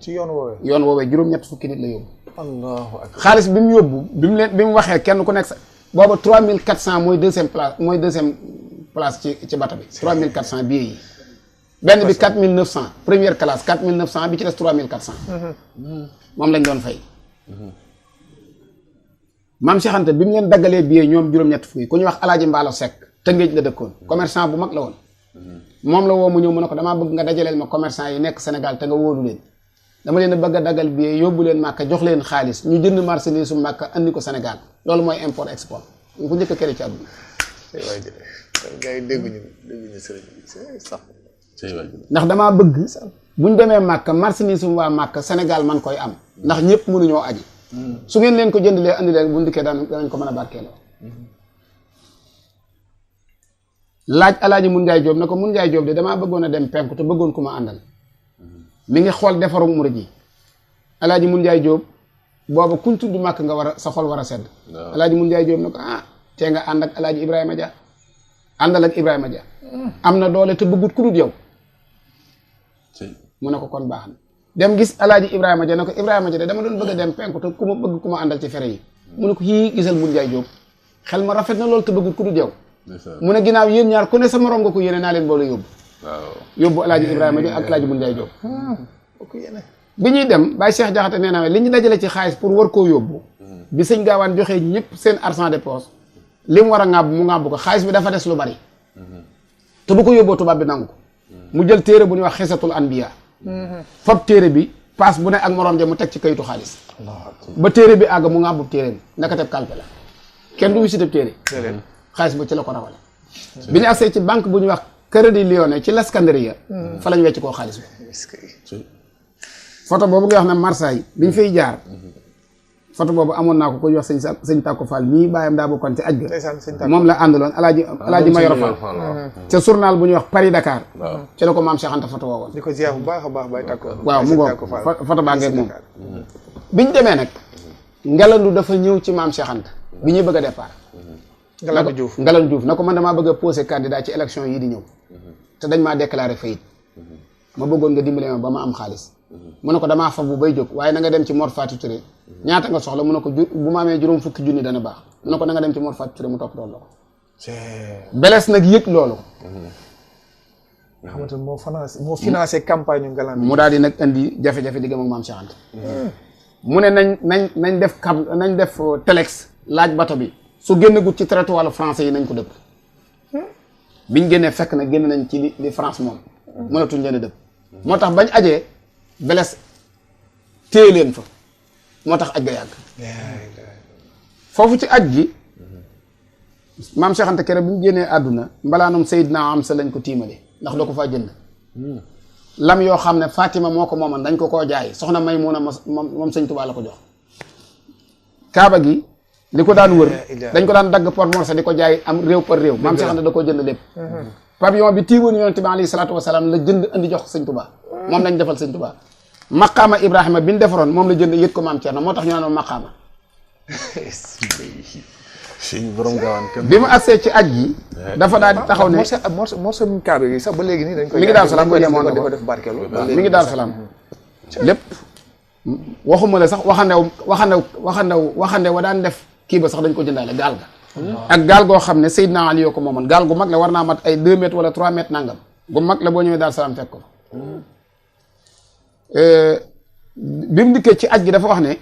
ci yoon woowee juróom-ñett fukki nit la yóbbu allahu akbar xaalis bi mu yóbbu bi mu waxee kenn ku nekk sa booba 3400 mooy deuxième place ci bata bi 3400 billets yi benn bi 4900 première classe 4900 bi ci des 3400 moom lañ doon fay maam Cheikh Anta bi mu leen daggalee billet ñoom juróom-ñett fukki ku ñu wax alaaji Mbaalo Seck Tëngéej la dëkkoon commerçant bu mag la woon moom la woo mu ñëw mu ne ko damaa bëgg nga dajaleel ma commerçant yi nekk Sénégal te nga wóolu leen dama leen a bëgg a daggal billet yóbbu leen Màkka jox leen xaalis ñu jënd marchandise su Màkka andi ko Sénégal loolu mooy import export ñu ko njëkk a kere ci àdduna gars yi dégguñu sëriñ bi sax ndax damaa bëgg buñ demee Màkka marchandise su waa Màkka Sénégal man koy am ndax ñëpp mënuñoo aji su ngeen leen ko jëndalee andi leen bu ndikkee danañ ko mën a barkeeloo laaj alaaji Mun Njaay Jóob na ko Mun Njaay Jóob de damaa bëggoon a dem penku te bëggoon ku ma àndal mi ngi xool defaru murid yi alaaji Mun Njaay Jóob booba kuñ tudd màkk nga war a sa xol war a sedd alaaji Mun Njaay Jóob na ko tee nga ànd ak alaaji Ibrahima Dia àndal ak Ibrahima Dia am na doole te bëggut ku dul yow mu ne ko kon baax na dem gis alaaji Ibrahima Dia ne ko Ibrahima Dia de dama doon bëgg a dem penku te ku ma bëgg ku ma àndal ci fere yi mu ne ko yii gisal Mun Njaay Jóob xel ma rafet na loolu te bëggut ku dul yow mu ne ginnaaw yéen ñaar ku ne sa morom nga ko yéene naa leen boole yóbbu yóbbu alaaji Ibrahima Dia ak alaaji Mun Njaay Jóob bi ñuy dem Baye Cheikh Jaxate nee na li ñu dajale ci xaalis pour war koo yóbbu bi sëñ gaawaan joxee ñëpp seen argent de poche li mu war a ŋàbb mu ŋàbb ko xaalis bi dafa des lu bari te bu ko yóbboo tubaab bi nangu ko mu jël téere bu ñuy wax xisatul anbiya fab téere bi paas bu ne ak morom ja mu teg ci kayitu xaalis ba téere bi àgg mu ŋàbbub téere bi naka teb kalpe la kenn du wisiteb téere xaalis ba ci la ko rawale bi ñu agsee ci banque bu ñuy wax Crédit Lyonnais ci l'Escandria fa lañ wecc koo xaalis bi. photo boobu nga wax ne Marseille biñ fay jaar. photo boobu amoon naa ko koy wax sëñ Tàkko Fall mii bàyyam daa bokkoon ci aj ga moom la àndaloon alaaji Mayoro Fall ca journal bu ñuy wax Paris Dakar ci la ko maam Cheikh Anta photo woowoon di ko ziar bu baax a baax Baye Tàkko waaw mu ngoog photo baa ngeeg moom biñ demee nag Ngalandu dafa ñëw ci maam Cheikh Anta bi ñuy bëgg a départ Ngalandu Diouf na ko man damaa bëgg a posé candidat ci élection yi di ñëw te dañ maa déclaré faillite ma bëggoon nga dimbale ma ba ma am xaalis mu ne ko damaa fa bu bay jóg waaye na nga dem ci Mor Fatou Touré ñaata nga soxla mu ne ko bu ma amee juróom fukki junni dana baax mu ne ko na nga dem ci Mor Fatou Touré mu topp doon la ko Beles nag yëg loolu nga xamante ne moo financé campagne yu Ngalandu mu daal di nag indi jafe-jafe diggam ak maam Cheikh Anta mu ne nañ def telex laaj bato bi su génn gut ci territoire français yi nañ ko dëpp biñ génnee fekk na génn nañ ci li France moom mënatuñ leen a dëpp moo tax bañ ajee Beles téye leen fa moo tax aj ga yàgg foofu ci aj gi maam Cheikh Anta kere bi mu génnee àdduna mbalaanum Seydina Amsa lañ ko tiimale ndax doo ko faa jënd lam yoo xam ne Fatima moo ko mooman dañ ko koo jaay soxna Maymuna moom sëñ Tuubaa la ko jox kaaba gi li ko daan wër dañ ko daan dagg Port Morsa di ko jaay am réew par réew maam Cheikh Anta da koo jënd lépp pavillon bi tiiwoon yonent bi alayhi salaatu wasalaam la jënd andi jox ko sëñ Tuubaa moom lañ defal sëñ Tuubaa maqaama Ibrahima bi ñu defaroon moom la jënd yët ko maam Thierno moo tax ñu naan maqaama bi mu agsee ci aj gi dafa daal di taxaw ne morso kaaba gi sax ba léegi nii dañ koy mi ngi Daaru Salaam ko yemoon na ko def barkeelu mi ngi Daaru Salaam lépp waxuma la sax waxandew wa daan def kii ba sax dañ ko jëndaale gaal ga ak gaal goo xam ne Seydina Ali yoo ko moomoon gaal gu mag la war naa mat ay 2 mètres wala 3 mètres nangam gu mag la boo ñëwee Daaru Salaam fekk ko bi mu dikkee ci aj gi dafa wax ne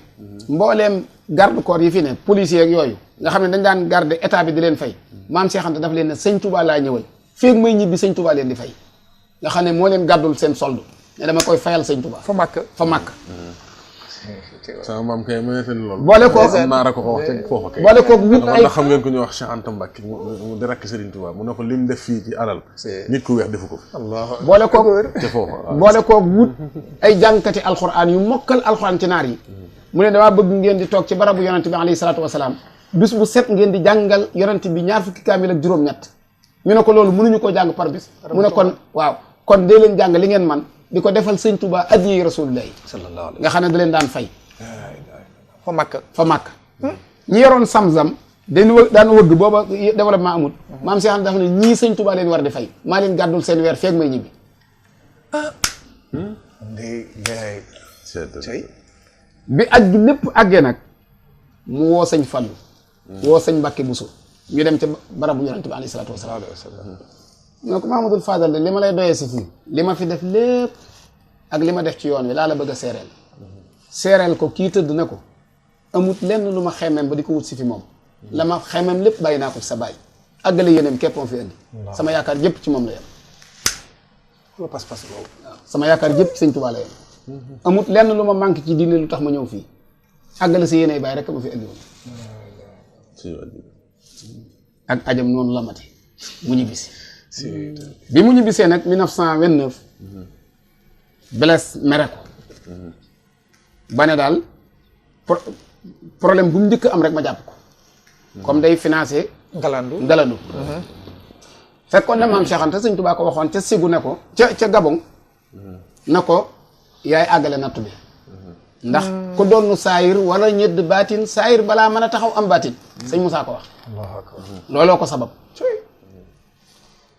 mbooleem garde corps yi fi ne policier ak yooyu nga xam ne dañ daan garde état bi di leen fay maam Cheikh Anta daf leen ne sëñ Touba laa ñëwal feeg may ñibbi sëñ Touba leen di fay nga xam ne moo leen gàddul seen solde ne dama koy fayal sëñ Touba fa màkk sama maam kay ma ne fen loolu boole koog naara ko wax te foofa kay boole koog wut ay ndax xam ngeen ko ñu wax Cheikh Anta Mbacke mu di rakk Serigne Touba mu ne ko lim def fii ci alal nit ku weex defu ko fi boole koog te foofa boole koog wut ay jàngkati alxuraan yu mokkal alxuraan ci naar yi mu ne damaa bëgg ngeen di toog ci barabu yonent bi alayhi salaatu wasalaam bis bu set ngeen di jàngal yonent bi 20 fukki kaamil ak juróom-ñett ñu ne ko loolu mënuñu koo jàng par bis mu ne kon waaw kon dee leen jàng li ngeen man di ko defal sëñ Touba adiyee rasulullahi sallallahu alayhi nga xam ne da leen daan fay fa màkk ñi yoroon Samsam daan wëgg booba développement amul maam Cheikh Anta dafa ne ñii sëñ Touba leen war di fay maa leen gàddul seen weer feeg may ñibbi bi aj gi lépp àggee nag mu woo sëñ Fallu woo sëñ Mbàkke Buso ñu dem ca barabu yonent bi alayhi salaatu wasalaam ñoo ko Mahamadul Fadal de li ma lay doyee si fii li ma fi def lépp ak li ma def ci yoon wi laa la bëgg a seereel ko kii tëdd na ko amut lenn lu ma xemeem ba di ko wut si fi moom la ma xemeem lépp bàyyi naa ko ci sa bàyyi àggale yéeneem képp moo fi indi sama yaakaar yëpp ci moom la yem pas-pas boobu sama yaakaar yëpp ci sëñ Tuubaa la yem amut lenn lu ma manqué ci diine lu tax ma ñëw fii àggale si yéeney bàyyi rek ma fi indi woon ak ajam noonu la mati mu ñibbisi bi mu ñibbisee nag 1929 Beles mere ko ba ne daal problème bu mu njëkk am rek ma jàpp ko comme day financé Ngalandu fekkoon na maam Cheikh Anta sëñ Tuubaa ko waxoon ca Sigu ne ko ca Gabon na ko yaay àggale nattu bi ndax ku doonu saayir wala ñedd baatin saayir balaa mën a taxaw am baatin sëñ Moussa ko wax looloo ko sabab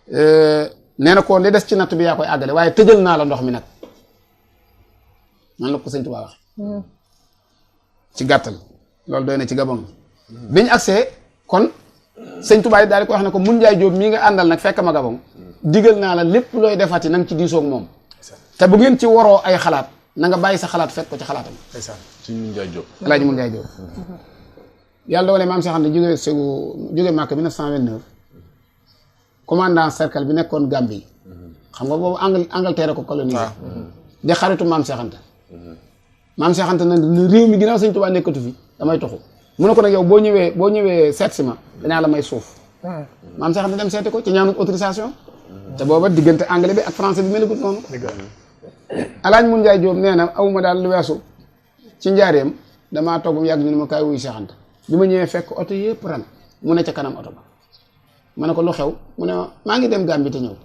nee na ko li des ci nattu bi yaa koy àggale waaye tëjal naa la ndox mi nag man la ko sëñ Tuubaa wax ci gàttal loolu doy na ci Gabon bi ñu agsee kon sëñ Tuubaa yi daal di ko wax ne ko mun njaay jóob mii nga àndal nag fekk ma Gabon digal naa la lépp looy defati na nga ci diisoog moom te bu ngeen ci waroo ay xalaat na nga bàyyi sa xalaat fekk ko ci xalaatam ci mun njaay jóob alaaji mun njaay jóob yàlla dogalee maam Cheikh Anta jóge Màkka 1929 commandant cercle bi nekkoon Gambie xam nga boobu Angleterre ko colonisé di xaritu maam Cheikh Anta maam Cheikh Anta nag réew mi ginnaaw sëñ Tuubaa nekkatu fi damay toxu mu ne ko nag yow boo ñëwee seet si ma danaa la may suuf maam Cheikh Anta dem seeti ko ci ñaanut autorisation te booba diggante anglais bi ak français bi melagut noonu. Alaaji Mun Njaay Jóob nee na awuma daal lu weesu ci njaareem damaa toog yàgg ñu ne ma kaay wuy Seex Anta bi ma ñëwee fekk oto yëpp ran mu ne ca kanam oto ba ma ne ko lu xew mu ne maa ngi dem Gàmbi te ñëw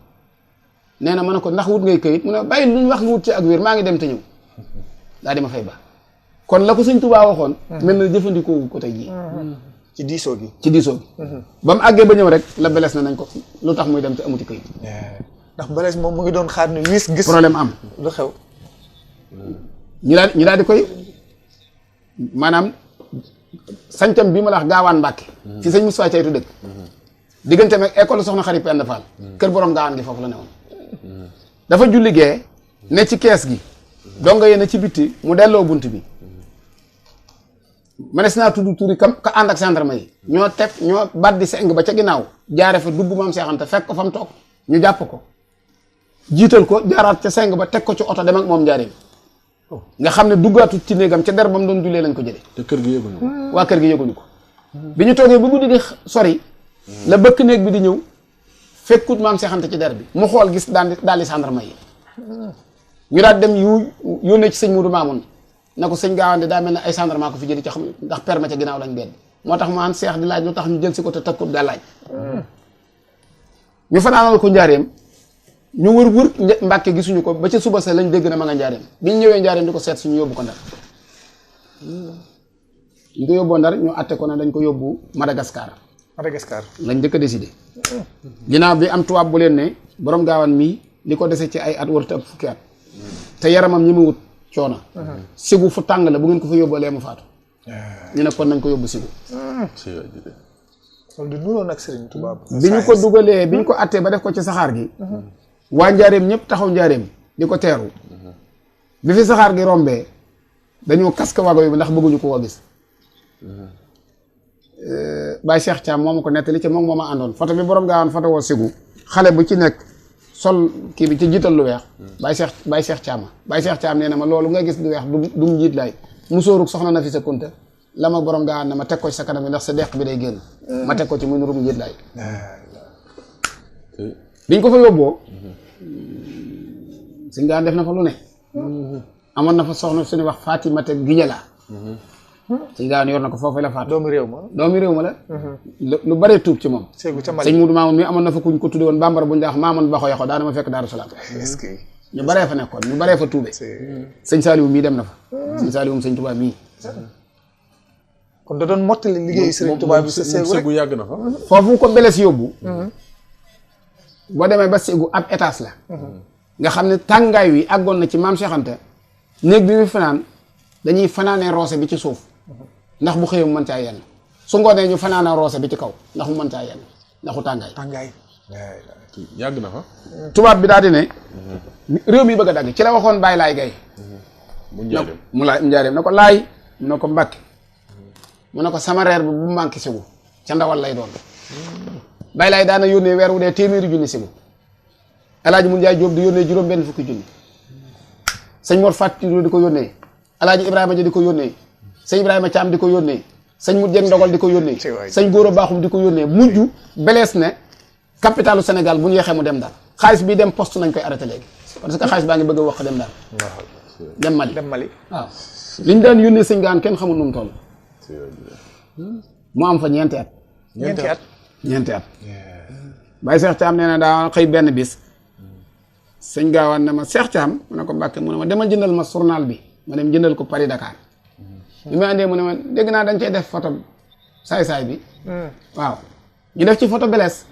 nee na ma ne ko ndax wut ngay këyit mu ne bàyyi lu ñu wax nga wut ci ak wér maa ngi dem te ñëw daa di ma fay ba kon la ko sëñ Tuubaa waxoon mel na jëfandikoo ko tey jii ci diisoo gi ba mu àggee ba ñëw rek la beles na nañ ko lu tax muy dem te amuti këyit ndax balees moom mu ngi doon xaar ne wis gis problème am lu xew ñu daal di koy maanaam sañcam bi ma la wax gaawaan Mbàkke ci sëñ Moustapha Caytu dëkk diggante meg école soxna Xari Penda Fall kër borom gaawaan gi foofu la newoon dafa julli gee ne ci kees gi donga yéen ci bitti mu delloo bunt bi manes naa tudd turi kam ka ànd ak gendarme yi ñoo baddi seng ba ca ginnaaw jaare fa dugg Maam Seex Anta fekk ko fa mu toog ñu jàpp ko jiital ko jaaraat ca seng ba teg ko ci oto dem ak moom njaareem nga xam ne duggaatut ci néegam ca der ba mu doon jullee lañ ko jëlee te kër gi yëguñu ko waa kër gi yëguñu ko bi ñu toogee ba guddi gi sori la bëkk néeg bi di ñëw fekkut Maam Seex Anta ci der bi mu xool gis daal di gendarme yi ñu daal dem yónnee ci sëñ Mudu Maamun na ko sëñ Gaawaan daa mel ne ay gendarme ko fi jëli ca xam ndax perma ca ginnaaw lañ benn moo tax mu an seex di laaj lu tax ñu jël si ko te takkut daa laaj ñu fanaanal ko njaareem ñu wër Mbàkke gisuñu ko ba ca suba sa lañ dégg na ma nga njaareem bi ñu ñëwee njaareem di ko seet suñu yóbbu ko Ndar ñu ko yóbboo Ndar ñu atte ko ne dañ ko yóbbu Madagascar lañ njëkk a décidé ginnaaw bi am tubaab bu leen ne borom Gaawaan mii li ko dese ci ay at warut ëpp fukki at te yaramam ñi ma wut coono sigu fu tàng la bu ngeen ko fa yóbboo lee mu faatu ñu ne kon nañ ko yóbbu sigu loolu di nuroon ak Sëriñ Tuubaa bi ñu ko dugalee bi ñu ko attee ba def ko ci saxaar gi waa njaareem ñëpp taxaw njaareem di ko teeru bi fi saxaar gi rombee dañoo kaska wago yi ndax bëgguñu ko gis Baye Cheikh Thiam moo ma ko nettali ca moom moo ma àndoon photo bi borom Gaawaan photo woo sigu xale bu ci nekk sol kii bi ci jiital lu weex Baye Cheikh Thiam nee na ma loolu nga gis lu weex du mu jiit laay musóorug soxna na fi sa kunta la ma borom Gaawaan ne ma teg ko ci sa kanam bi ndax sa deq bi day génn ma teg ko ci muy nuru mu jiit laay biñ ko fa yóbboo sëñ Gaawaan def na fa lu ne amoon na fa soxna suñu wax Fatimata Gijala sëñ Gaawaan yor na ko foofu la faatu doomi réew ma la lu bare tuub ci moom sëñ Mudu Maamun mi amoon na fa kuñ ko tudde woon bambara buñ daa wax Maamun Baxo Yaxo daana ma fekk Daaru Salaam ñu baree fa nekkoon ñu baree fa tuube sëñ Saaliwu mii dem na fa sëñ Saaliwu sëñ Tuubaa mii kon da doon mottali liggéeyu Sëriñ Tuubaa bi Ségu yàgg na fa foofu ko beles yóbbu boo demee ba Ségu ab étage la nga xam ne tàngaay wi àggoon na ci Maam Seex Anta néeg bi mu fanaan dañuy fanaanee roose bi ci suuf ndax bu xëyee mu mën caa yenn su ngoonee ñu fanaanee roose bi ci kaw ndax mu mën caa yenn ndaxu tàngaay yàgg na fa tubaab bi daal di ne réew mi bëgg a dagg ci la waxoon Baay Laay Gay mu njaareem na ko laay mu ne ko Mbàkke mu ne ko sama reer bi bu manqué Ségu ca ndawal lay doon Baay Laay daana yónnee weer wu dee téeméeri junni Ségu Alaaji Mun Njaay Jóob di yónnee juróom benn fukki junni sëñ Mor Fàttilu di ko yónnee Alaaji Ibrahima Dia di ko yónnee sëñ Ibrahima Caam di ko yónnee sëñ Mut Jeng Ndogal di ko yónnee sëñ Góora Baaxum di ko yónnee mujj belees ne capitalu Sénégal bu ñu yeexee mu dem Ndar xaalis bi dem poste nañ koy arrêté léegi parce que xaalis baa ngi bëgg a wax dem Ndar dem Mali waaw liñ daan yónnee sëñ Gaawaan kenn xamul nu mu toll mu am fa ñeenti at Baye Cheikh Thiam nee na daa xëy benn bis sëñ Gaawaan ne ma Cheikh Thiam mu ne ko Mbàkke mu ne ma demal jëndal ma journal bi ma dem jëndal ko Paris Dakar bi ma andee mu ne ma dégg naa dañ cey def photo saay-saay bi waaw ñu def ci photo Blaise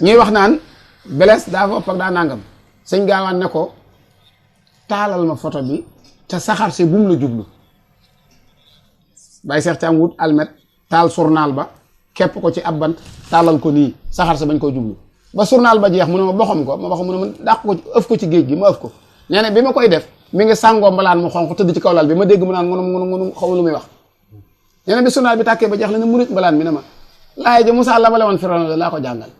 ñuy wax naan Blaise daa fa ëpp ak daa nangam sëñ Gaawaan ne ko taalal ma photo bi te saxaar si bu mu la jublu Baye Cheikh Thiam wut almet taal journal ba képp ko ci ab bant taalal ko nii saxaar sa bañ koo jublu ba journal ba jeex mu ne ma boxam ko ma boxam mu ne ma dàq ko ëf ko ci géej gi ma ëf ko nee na bi ma koy def mi ngi sàngoo mbalaan mu xonq tëdd ci kaw lal bi ma dégg mu naan ngunu xaw lu muy wax nee na bi journal bi tàkkee ba jeex la ne murit mbalaan mi ne ma laay ja Moussa la ma lewoon Firawna la laa ko jàngal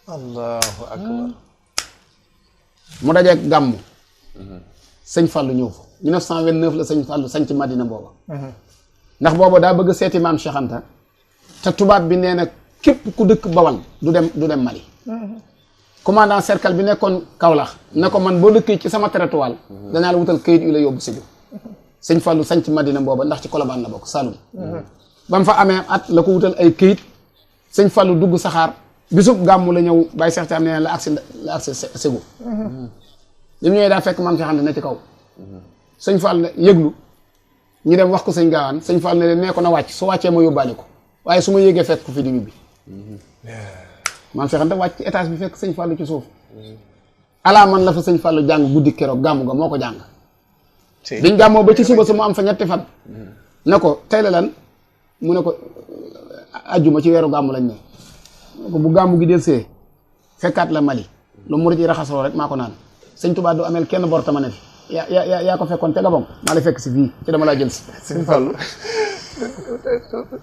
allahu akbar mu dajeeg gàmmu sëñ Fallou ñëw fa 1929 la sëñ Fallou sañ ci Madina booba ndax booba daa bëgg seeti Maam Cheikh Anta te tubaab bi nee na képp ku dëkk Bawal du dem Mali commandant cercle bi nekkoon Kaolack ne ko man boo dëkkee ci sama territoire danaa la wutal këyit yu la yóbbu Sédhiou sëñ Fallou sanc Madina booba ndax ci Colobane la bokk Saloum ba mu fa amee at la ko wutal ay këyit sëñ Fallou dugg saxaar bisub gàmmu la ñëw Baye Cheikh Thiam nee la agsi Ségou li mu ñëwee daa fekk maam Cheikh Anta ne ci kaw sëñ Fall yëglu ñu dem wax ko sëñ Gaawaan sëñ Fall ne leen nee ko na wàcc su wàccee ma yóbbaale ko waaye su ma yéegee fekk ko fi di ñibbi maam Cheikh Anta wàcc ci étage bi fekk sëñ Fallu ci suuf alaa man la fa sëñ Fallu jàng guddi keroog gàmmu ga moo ko jàng biñ gàmmoo ba ci suba su mu am fa ñetti fan ne ko tey la lan mu ne ko ajjuma ci weeru gàmmu lañ ne ko bu gàmmu gi del see fekkaat la Mali lu murid yi raxasoo rek maa ko naan sëñ Tuubaa du ameel kenn bor tama ne fi yaa ko fekkoon te Gabon maa la fekk si fii ci dama laa jël si sëñ Fallu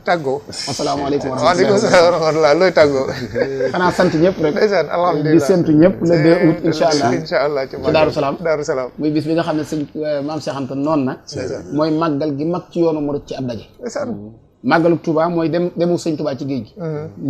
tàggoo. asalaamaaleykum wa waaleykum salaam wa rahmatulah looy tàggoo. xanaa sant ñëpp rek. ndeysaan alhamdulilah di séntu ñëpp le 2 août incha allah incha allah ci Daaru Salaam Daaru Salaam. muy bis bi nga xam ne sëñ maam Cheikh Anta noonu na. mooy màggal gi mag ci yoonu murid ci ab daje. màggalu Touba mooy demu sëñ Touba ci géej gi.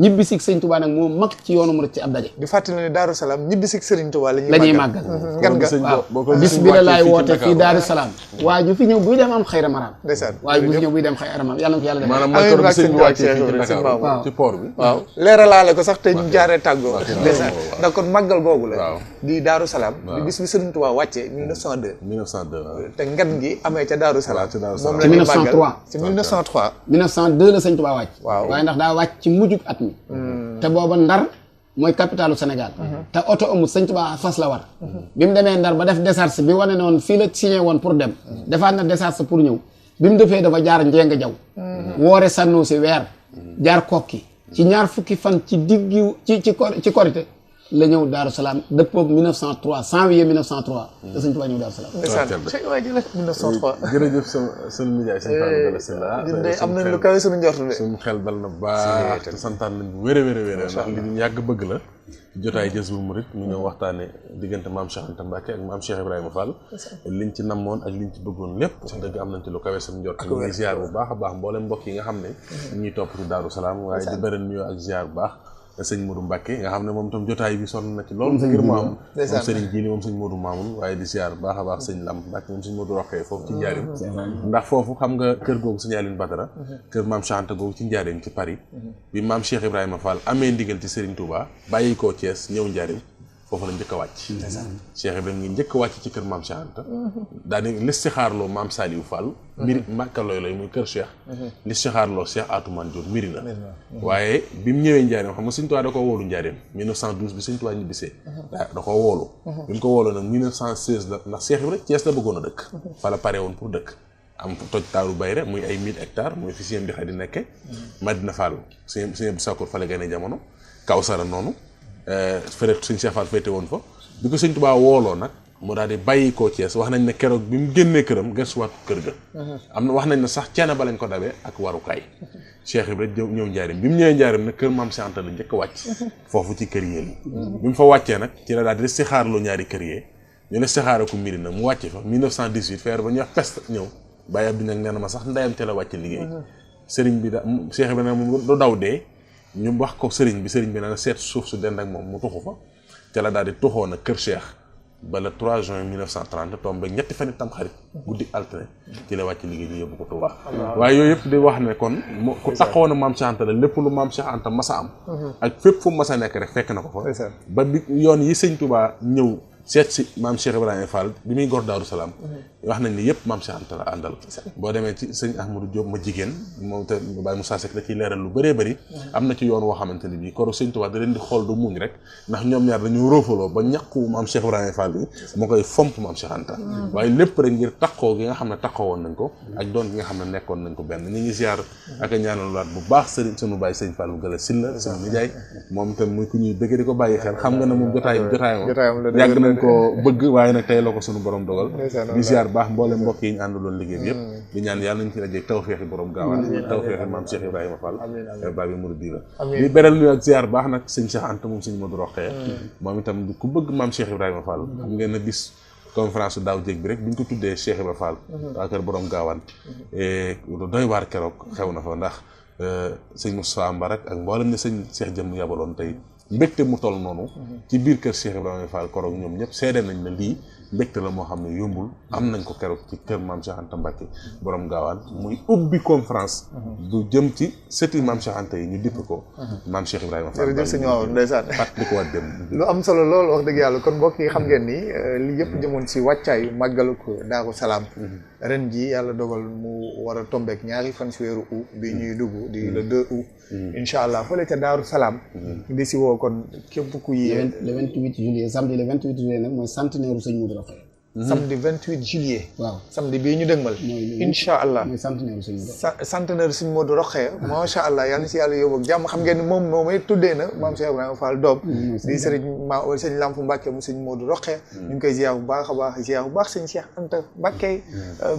ñibbisi sëñ Touba nag moo mag ci yoonu murid ci ab daje. di fàttali ne Daaru Salaam ñibbisi sëriñ Touba la ñuy màggal. ngan nga waaw bis bi la laay woote fii Daaru Salaam. waa ju fi ñëw buy dem am xayra maraam. ndeysaan waa ju fi ñëw buy dem xayra maraam yàlla na ko yàlla def. maanaam mooy kër bi sëñ bi wàccee fii ci Dakar ci port bi. waaw leeralaale ko sax te ñu jaaree tàggoo. ndeysaan ndax kon màggal googu la. di Daaru Salaam. di bis bi sëriñ Touba wàccee 1902. te ngan gi amee ca Daaru Salaam. moom la ñuy màggal ci 1903. 1902 la sëñ Touba wàcc. waaw waaye ndax daa wàcc ci mujjug at mi. te booba Ndar mooy capitalu Sénégal. te oto amul sëñ Touba fas la war. bi mu demee Ndar ba def décharge bi wane ne woon fii la signé woon pour dem. defaat na décharge pour ñëw. bi mu defee dafa jaar Njenga Jaw woore sànnoo si weer. jaar kokki ci ñaar fukki fan ci diggu ci korité la ñëw Daaru Salaam dëppoog 1903 janvier 1903. te sëñ Touba ñëw Daaru Salaam. ndeysaan c'est waa ji la 1903. jërëjëf sunu nijaay sëñ Fallou Galass Sylla. ñun de am nañ lu kawe suñu njort de. suñu xel dal na baax te santaan nañ bu wér a wér ndax li ñu yàgg bëgg la. jotaay Jazboul Mouride ñu ñëw waxtaane diggante maam Cheikh Anta Mbacke ak maam Cheikh Ibrahima Fall. liñ ci namoon ak liñ ci bëggoon lépp. wax dëgg am nañ ci lu kawe suñu njort. ñu ngi ziar bu baax a baax mboolem mbokk yi nga xam ne. ñuy topp ci Daaru Salaam waaye di bëri nuyoo ak ziar bu baax. sëñ Modou Mbacke nga xam ne moom itam jotaay bi sonn na ci loolu ngir mu am moom sëriñ Jili moom sëñ Modou Mamoun waaye di ziar baax a baax sëñ Lam Mbacke moom sëñ Modou Roxee foofu ci njaarim ndax foofu xam nga kër googu sëñ Aline Badara kër maam Cheikh Anta googu ci njaarim ci Paris bi maam Cheikh Ibrahima Fall amee ndigal ci Serigne Touba bàyyi koo Thiès ñëw njaarim foofu la njëkk a wàcc Cheikh Ibrahima ngi njëkk a wàcc ci kër maam Cheikh Anta daa di listixaarloo maam Saliou Fall mbiri Màkka looy muy kër Cheikh listixaarloo Cheikh Atoumane Diop mbiri na waaye bi mu ñëwee njaareem xam nga sëñ Tuubaa da ko woolu njaareem 1912 bi sëñ Tuubaa ñibbisee da ko woolu bi mu ko wooloo nag 1916 la ndax Cheikh Ibrahima Thiès la bëggoon a dëkk fa la pare woon pour dëkk am toj taaru bayre muy ay 1000 hectares muy fi siem di xay di nekke Madina Fall sëñ Abdou Sakour fa la gane jamono Kawsara noonu fële sëñ Cheikh Fall féete woon fa bi ko sëñ Tuubaa wooloo nag mu daal di bàyyi koo Thiès wax nañ ne keroog bi mu génnee këram gëstuwaat kër ga am na wax nañ ne sax ceena ba lañ ko dabee ak warukaay Cheikh Ibrahima ñëw njaarim bi mu ñëwee njaarim nag kër maam Cheikh Anta la njëkk a wàcc foofu ci kër yéel yi bi mu fa wàccee nag ci la daal di listixaarloo ñaari kër yee ñu listixaare ko mbiri nag mu wàcce fa 1918 feer ba ñuy wax peste ñëw Baye Abdou nag nee na ma sax ndeyam te la wàcc liggéey sëriñ bi da Cheikh Ibrahima moom du daw dee ñu wax ko sëriñ bi na seet suuf su dend ak moom mu tuxu fa te la daal di tuxoo nag kër Cheikh ba le 3 juin 1930 tombé ñetti fan tam xarit guddi altine ci la wàcc liggéey ñu yóbbu ko Touba waaye yooyu yëpp di wax ne kon ku taxawoon a maam Cheikh Anta la lépp lu maam Cheikh Anta masa am ak fépp fu mu masa nekk rek fekk na ko fa ba bi yoon yi sëñ Touba ñëw seet si maam Cheikh Ibrahima Fall bi muy gor Daaru Salaam wax nañ ni yëpp maam Cheikh Anta la àndal boo demee ci sëñ Ahmadou Diop ma jigéen moom te Baye Moussa Seck da ciy leeral lu bëree bëri am na ci yoon woo xamante ni bii koro sëñ Touba da leen di xool du muñ rek ndax ñoom ñaar dañu róofaloo ba ñàkku maam Cheikh Ibrahima Fall bi moo koy fomp maam Cheikh Anta waaye lépp rek ngir taxoo gi nga xam ne taxoo woon nañ ko ak doon gi nga xam ne nekkoon nañ ko benn ñu ngi ziar ak a ñaanalaat bu baax sëriñ sunu Baye sëñ Fallou Galass Sylla sunu nijaay moom itam muy ku ñuy bëgg di ko bàyyi xel xam nga ne moom jotaayam yàgg nañ ko bëgg waaye nag tey la ko sunu borom dogal di ziar baax mboolem mbokk yi ñu àndaloon liggéey bi yëpp di ñaan yàlla nañ ci dajeeg tawfeexi borom gaawaan tawfeexi maam Cheikh Ibrahima Fall Babi Mouridina di beral nuyu ak ziar baax nag sëñ Cheikh Anta moom sëñ Modou Rokhaya moom itam ku bëgg maam Cheikh Ibrahima Fall xam ngeen ne bis conférence daaw jéeg bi rek bi ñu ko tuddee Cheikh Ibrahima Fall waa kër borom gaawaan doy waar keroog xew na fa ndax sëñ Moussa Mbarak ak mboolem ne sëñ Cheikh Jëm yabaloon tey mbégte mu toll noonu ci biir kër Cheikh Ibrahima Fall koroog ñoom ñëpp seede nañ ne lii mbégte la moo xam ne yombul am nañ ko keroog ci kër maam Cheikh Anta Mbacke borom gaawaan muy ubbi conférence bu jëm ci sëti maam Cheikh Anta yi ñu dipp ko maam Cheikh Ibrahima Fall. jërëjëf sëñ Maodo ndeysaan fàttali ko waat dem lu am solo lool wax dëgg yàlla kon mbokk yi xam ngeen ni li yëpp jëmoon si wàccaayu màggalu ko Daaru Salaam ren ji yàlla dogal mu war a tombeek ñaari fan si weeru août bi ñuy dugg di le 2 août incha allah fële ca Daaru Salaam di si woo kon képp ku yee le 28 juillet samedi le 28 juillet nag mooy centenaire u sëñ Modou Rokhaya samedi 28 juillet waaw samedi bii ñu dëgmal incha allah mooy centenaire u sëñ Modou Rokhaya centenaire sëñ Modou Rokhaya macha allah yàlla na si yàlla yóbbu ak jàmm xam ngeen ni moom moomay tuddee na maam Cheikh Ibrahima Fall doom di sëñ Lampu Mbacke mu sëñ Modou Rokhaya ñu ngi koy ziar bu baax a baax ziar bu baax sëñ Cheikh Anta Mbacke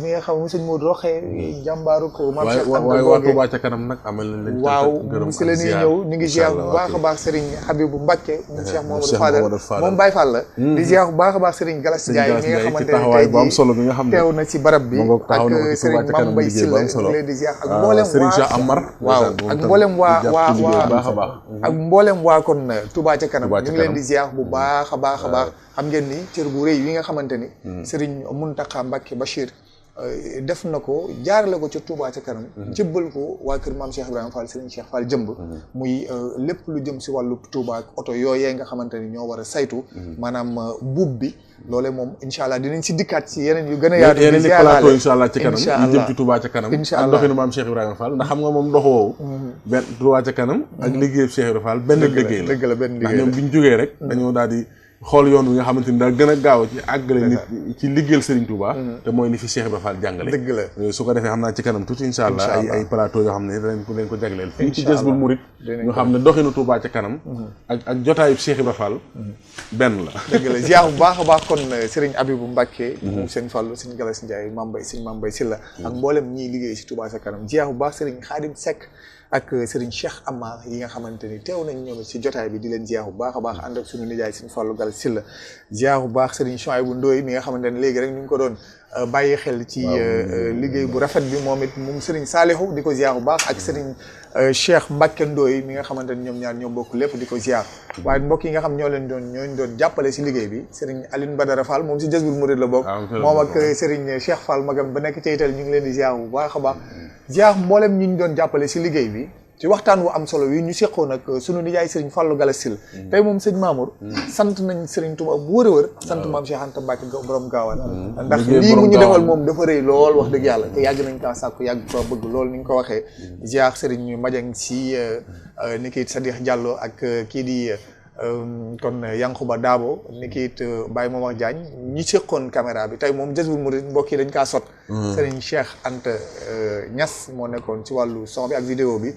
mi nga xam mu sëñ Modou Rokhaya jàmbaaru ko maam Cheikh Anta waaye waa Touba ca kanam nag amal nañ leen waaw si la ñuy ñëw ñu ngi ziar bu baax a baax Serigne Habibou Mbacke mu Cheikh Mamadou Fadal moom Baye Fall la di ziar bu baax a baax Serigne Galas Ndiaye mi nga xamante ne am solo bi nga xam ne teew na ci barab bi ak Serigne Mame Mbaye Sylla ñu leen di ziar ak mboolem Serigne Cheikh Amar waaw ak mboolem ak mboolem waa kon Touba ca kanam ñu ngi leen di ziar bu baax a baax a baax xam ngeen ni cër bu rëy wi nga xamante ni Serigne Mountakha Mbacké Bachir def na ko jaarale ko ca Touba ca kanam jëbbal ko waa kër maam Cheikh Ibrahima Fall Serigne Cheikh Fall jëmb muy lépp lu jëm si wàllu Touba ak oto yooyee nga xamante ni ñoo war a saytu maanaam buub bi loole moom incha allah dinañ si dikkaat si yeneen yu gën a yaatu yeneen i plateau incha allah ci kanam yu jëm ci Touba ca kanam incha ak allah doxinu maam Cheikh Ibrahima Fall ndax xam nga moom dox woowu benn Touba ca kanam ak liggéey Cheikh Ibrahima Fall benn liggéey la dëgg la benn ndax liggéey ñoom bi ñu jógee rek dañoo daal di xool yoon wi nga xamante ni daal gën a gaaw ci àggale nit ci liggéeyal Serigne Touba te mooy ni fi Cheikh Ibrahima Fall jàngale dëgg la su ko defee xam naa ci kanam tuuti incha allah ay plateau yoo xam ne dañ ko jagleel fii ci Jazboul Mouride ñu xam ne doxinu Touba ca kanam ak jotaayu Cheikh Ibrahima Fall benn la dëgg la ziar bu baax a baax kon Serigne Abibou Mbacke moom sëñ Fallou sëñ Galas Ndiaye Mame Mbaye Sylla ak mboolem ñiy liggéey si Touba ca kanam ziar bu baax Serigne Khadim Seck ak Serigne Cheikh Amar yi nga xamante ni teew nañ ñoom si jotaay bi di leen ziar bu baax a baax ànd ak suñu nijaay sëñ Fallou Galas Sylla ziar bu baax Serigne Chouaïbou Ndoye mi nga xamante ne léegi rek ñu ngi ko doon bàyyi xel ci liggéey bu rafet bi moom it moom Serigne Salihou di ko ziar bu baax ak Serigne Cheikh Mbacke Ndoye mi nga xamante ni ñoom ñaar ñoo bokk lépp di ko ziar waaye mbokk yi nga xam ñoo leen doon jàppale si liggéey bi Serigne Aline Badara Fall moom si Jazboul Mouride la bokk moom ak Serigne Cheikh Fall magam ba nekk ca Ital ñu ngi leen di ziar bu baax a baax ziar mboolem ñi ñu doon jàppale si liggéey bi ci waxtaan wu am solo wi ñu seqoon ak sunu nijaay Serigne Fallou Galas Sylla tey moom sëñ Mamour sant nañ Serigne Touba bu wër a wër sant maam Cheikh Anta Mbacke borom gaawaan ndax lii mu ñu defal moom dafa rëy lool wax dëgg yàlla te yàgg nañ kaa sàkku yàgg ko bëgg lool ni nga ko waxee ziar Serigne Madiang si ni kiit Sadikh Diallo ak kii di kon Yankuba Dabo ni kiit Baye Momar Diagne ñi seqoon caméra bi tey moom Jazboul Mouride mbokk yi dañ kaa sot Serigne Cheikh Anta Niass moo nekkoon ci wàllu son bi ak vidéo bi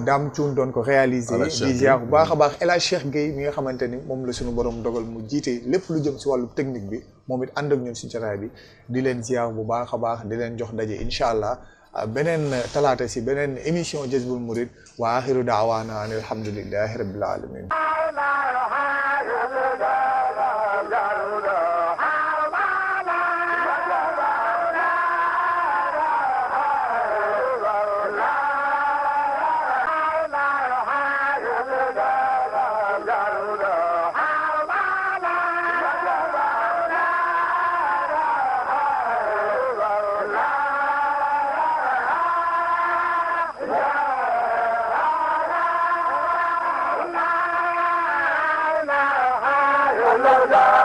Dame Thioune doon ko réaliser di ziar bu baax a baax El Hadj Cheikh Gueye mi nga xamante ni moom la suñu borom dogal mu jiite lépp lu jëm si wàllu technique bi moom it ànd ak ñun si jotaay bi di leen ziar bu baax a baax di leen jox daje incha allah beneen talaata si beneen émission Jazboul Mouride wa axiru daawaana an alhamdulillahi rabbil alamin Allah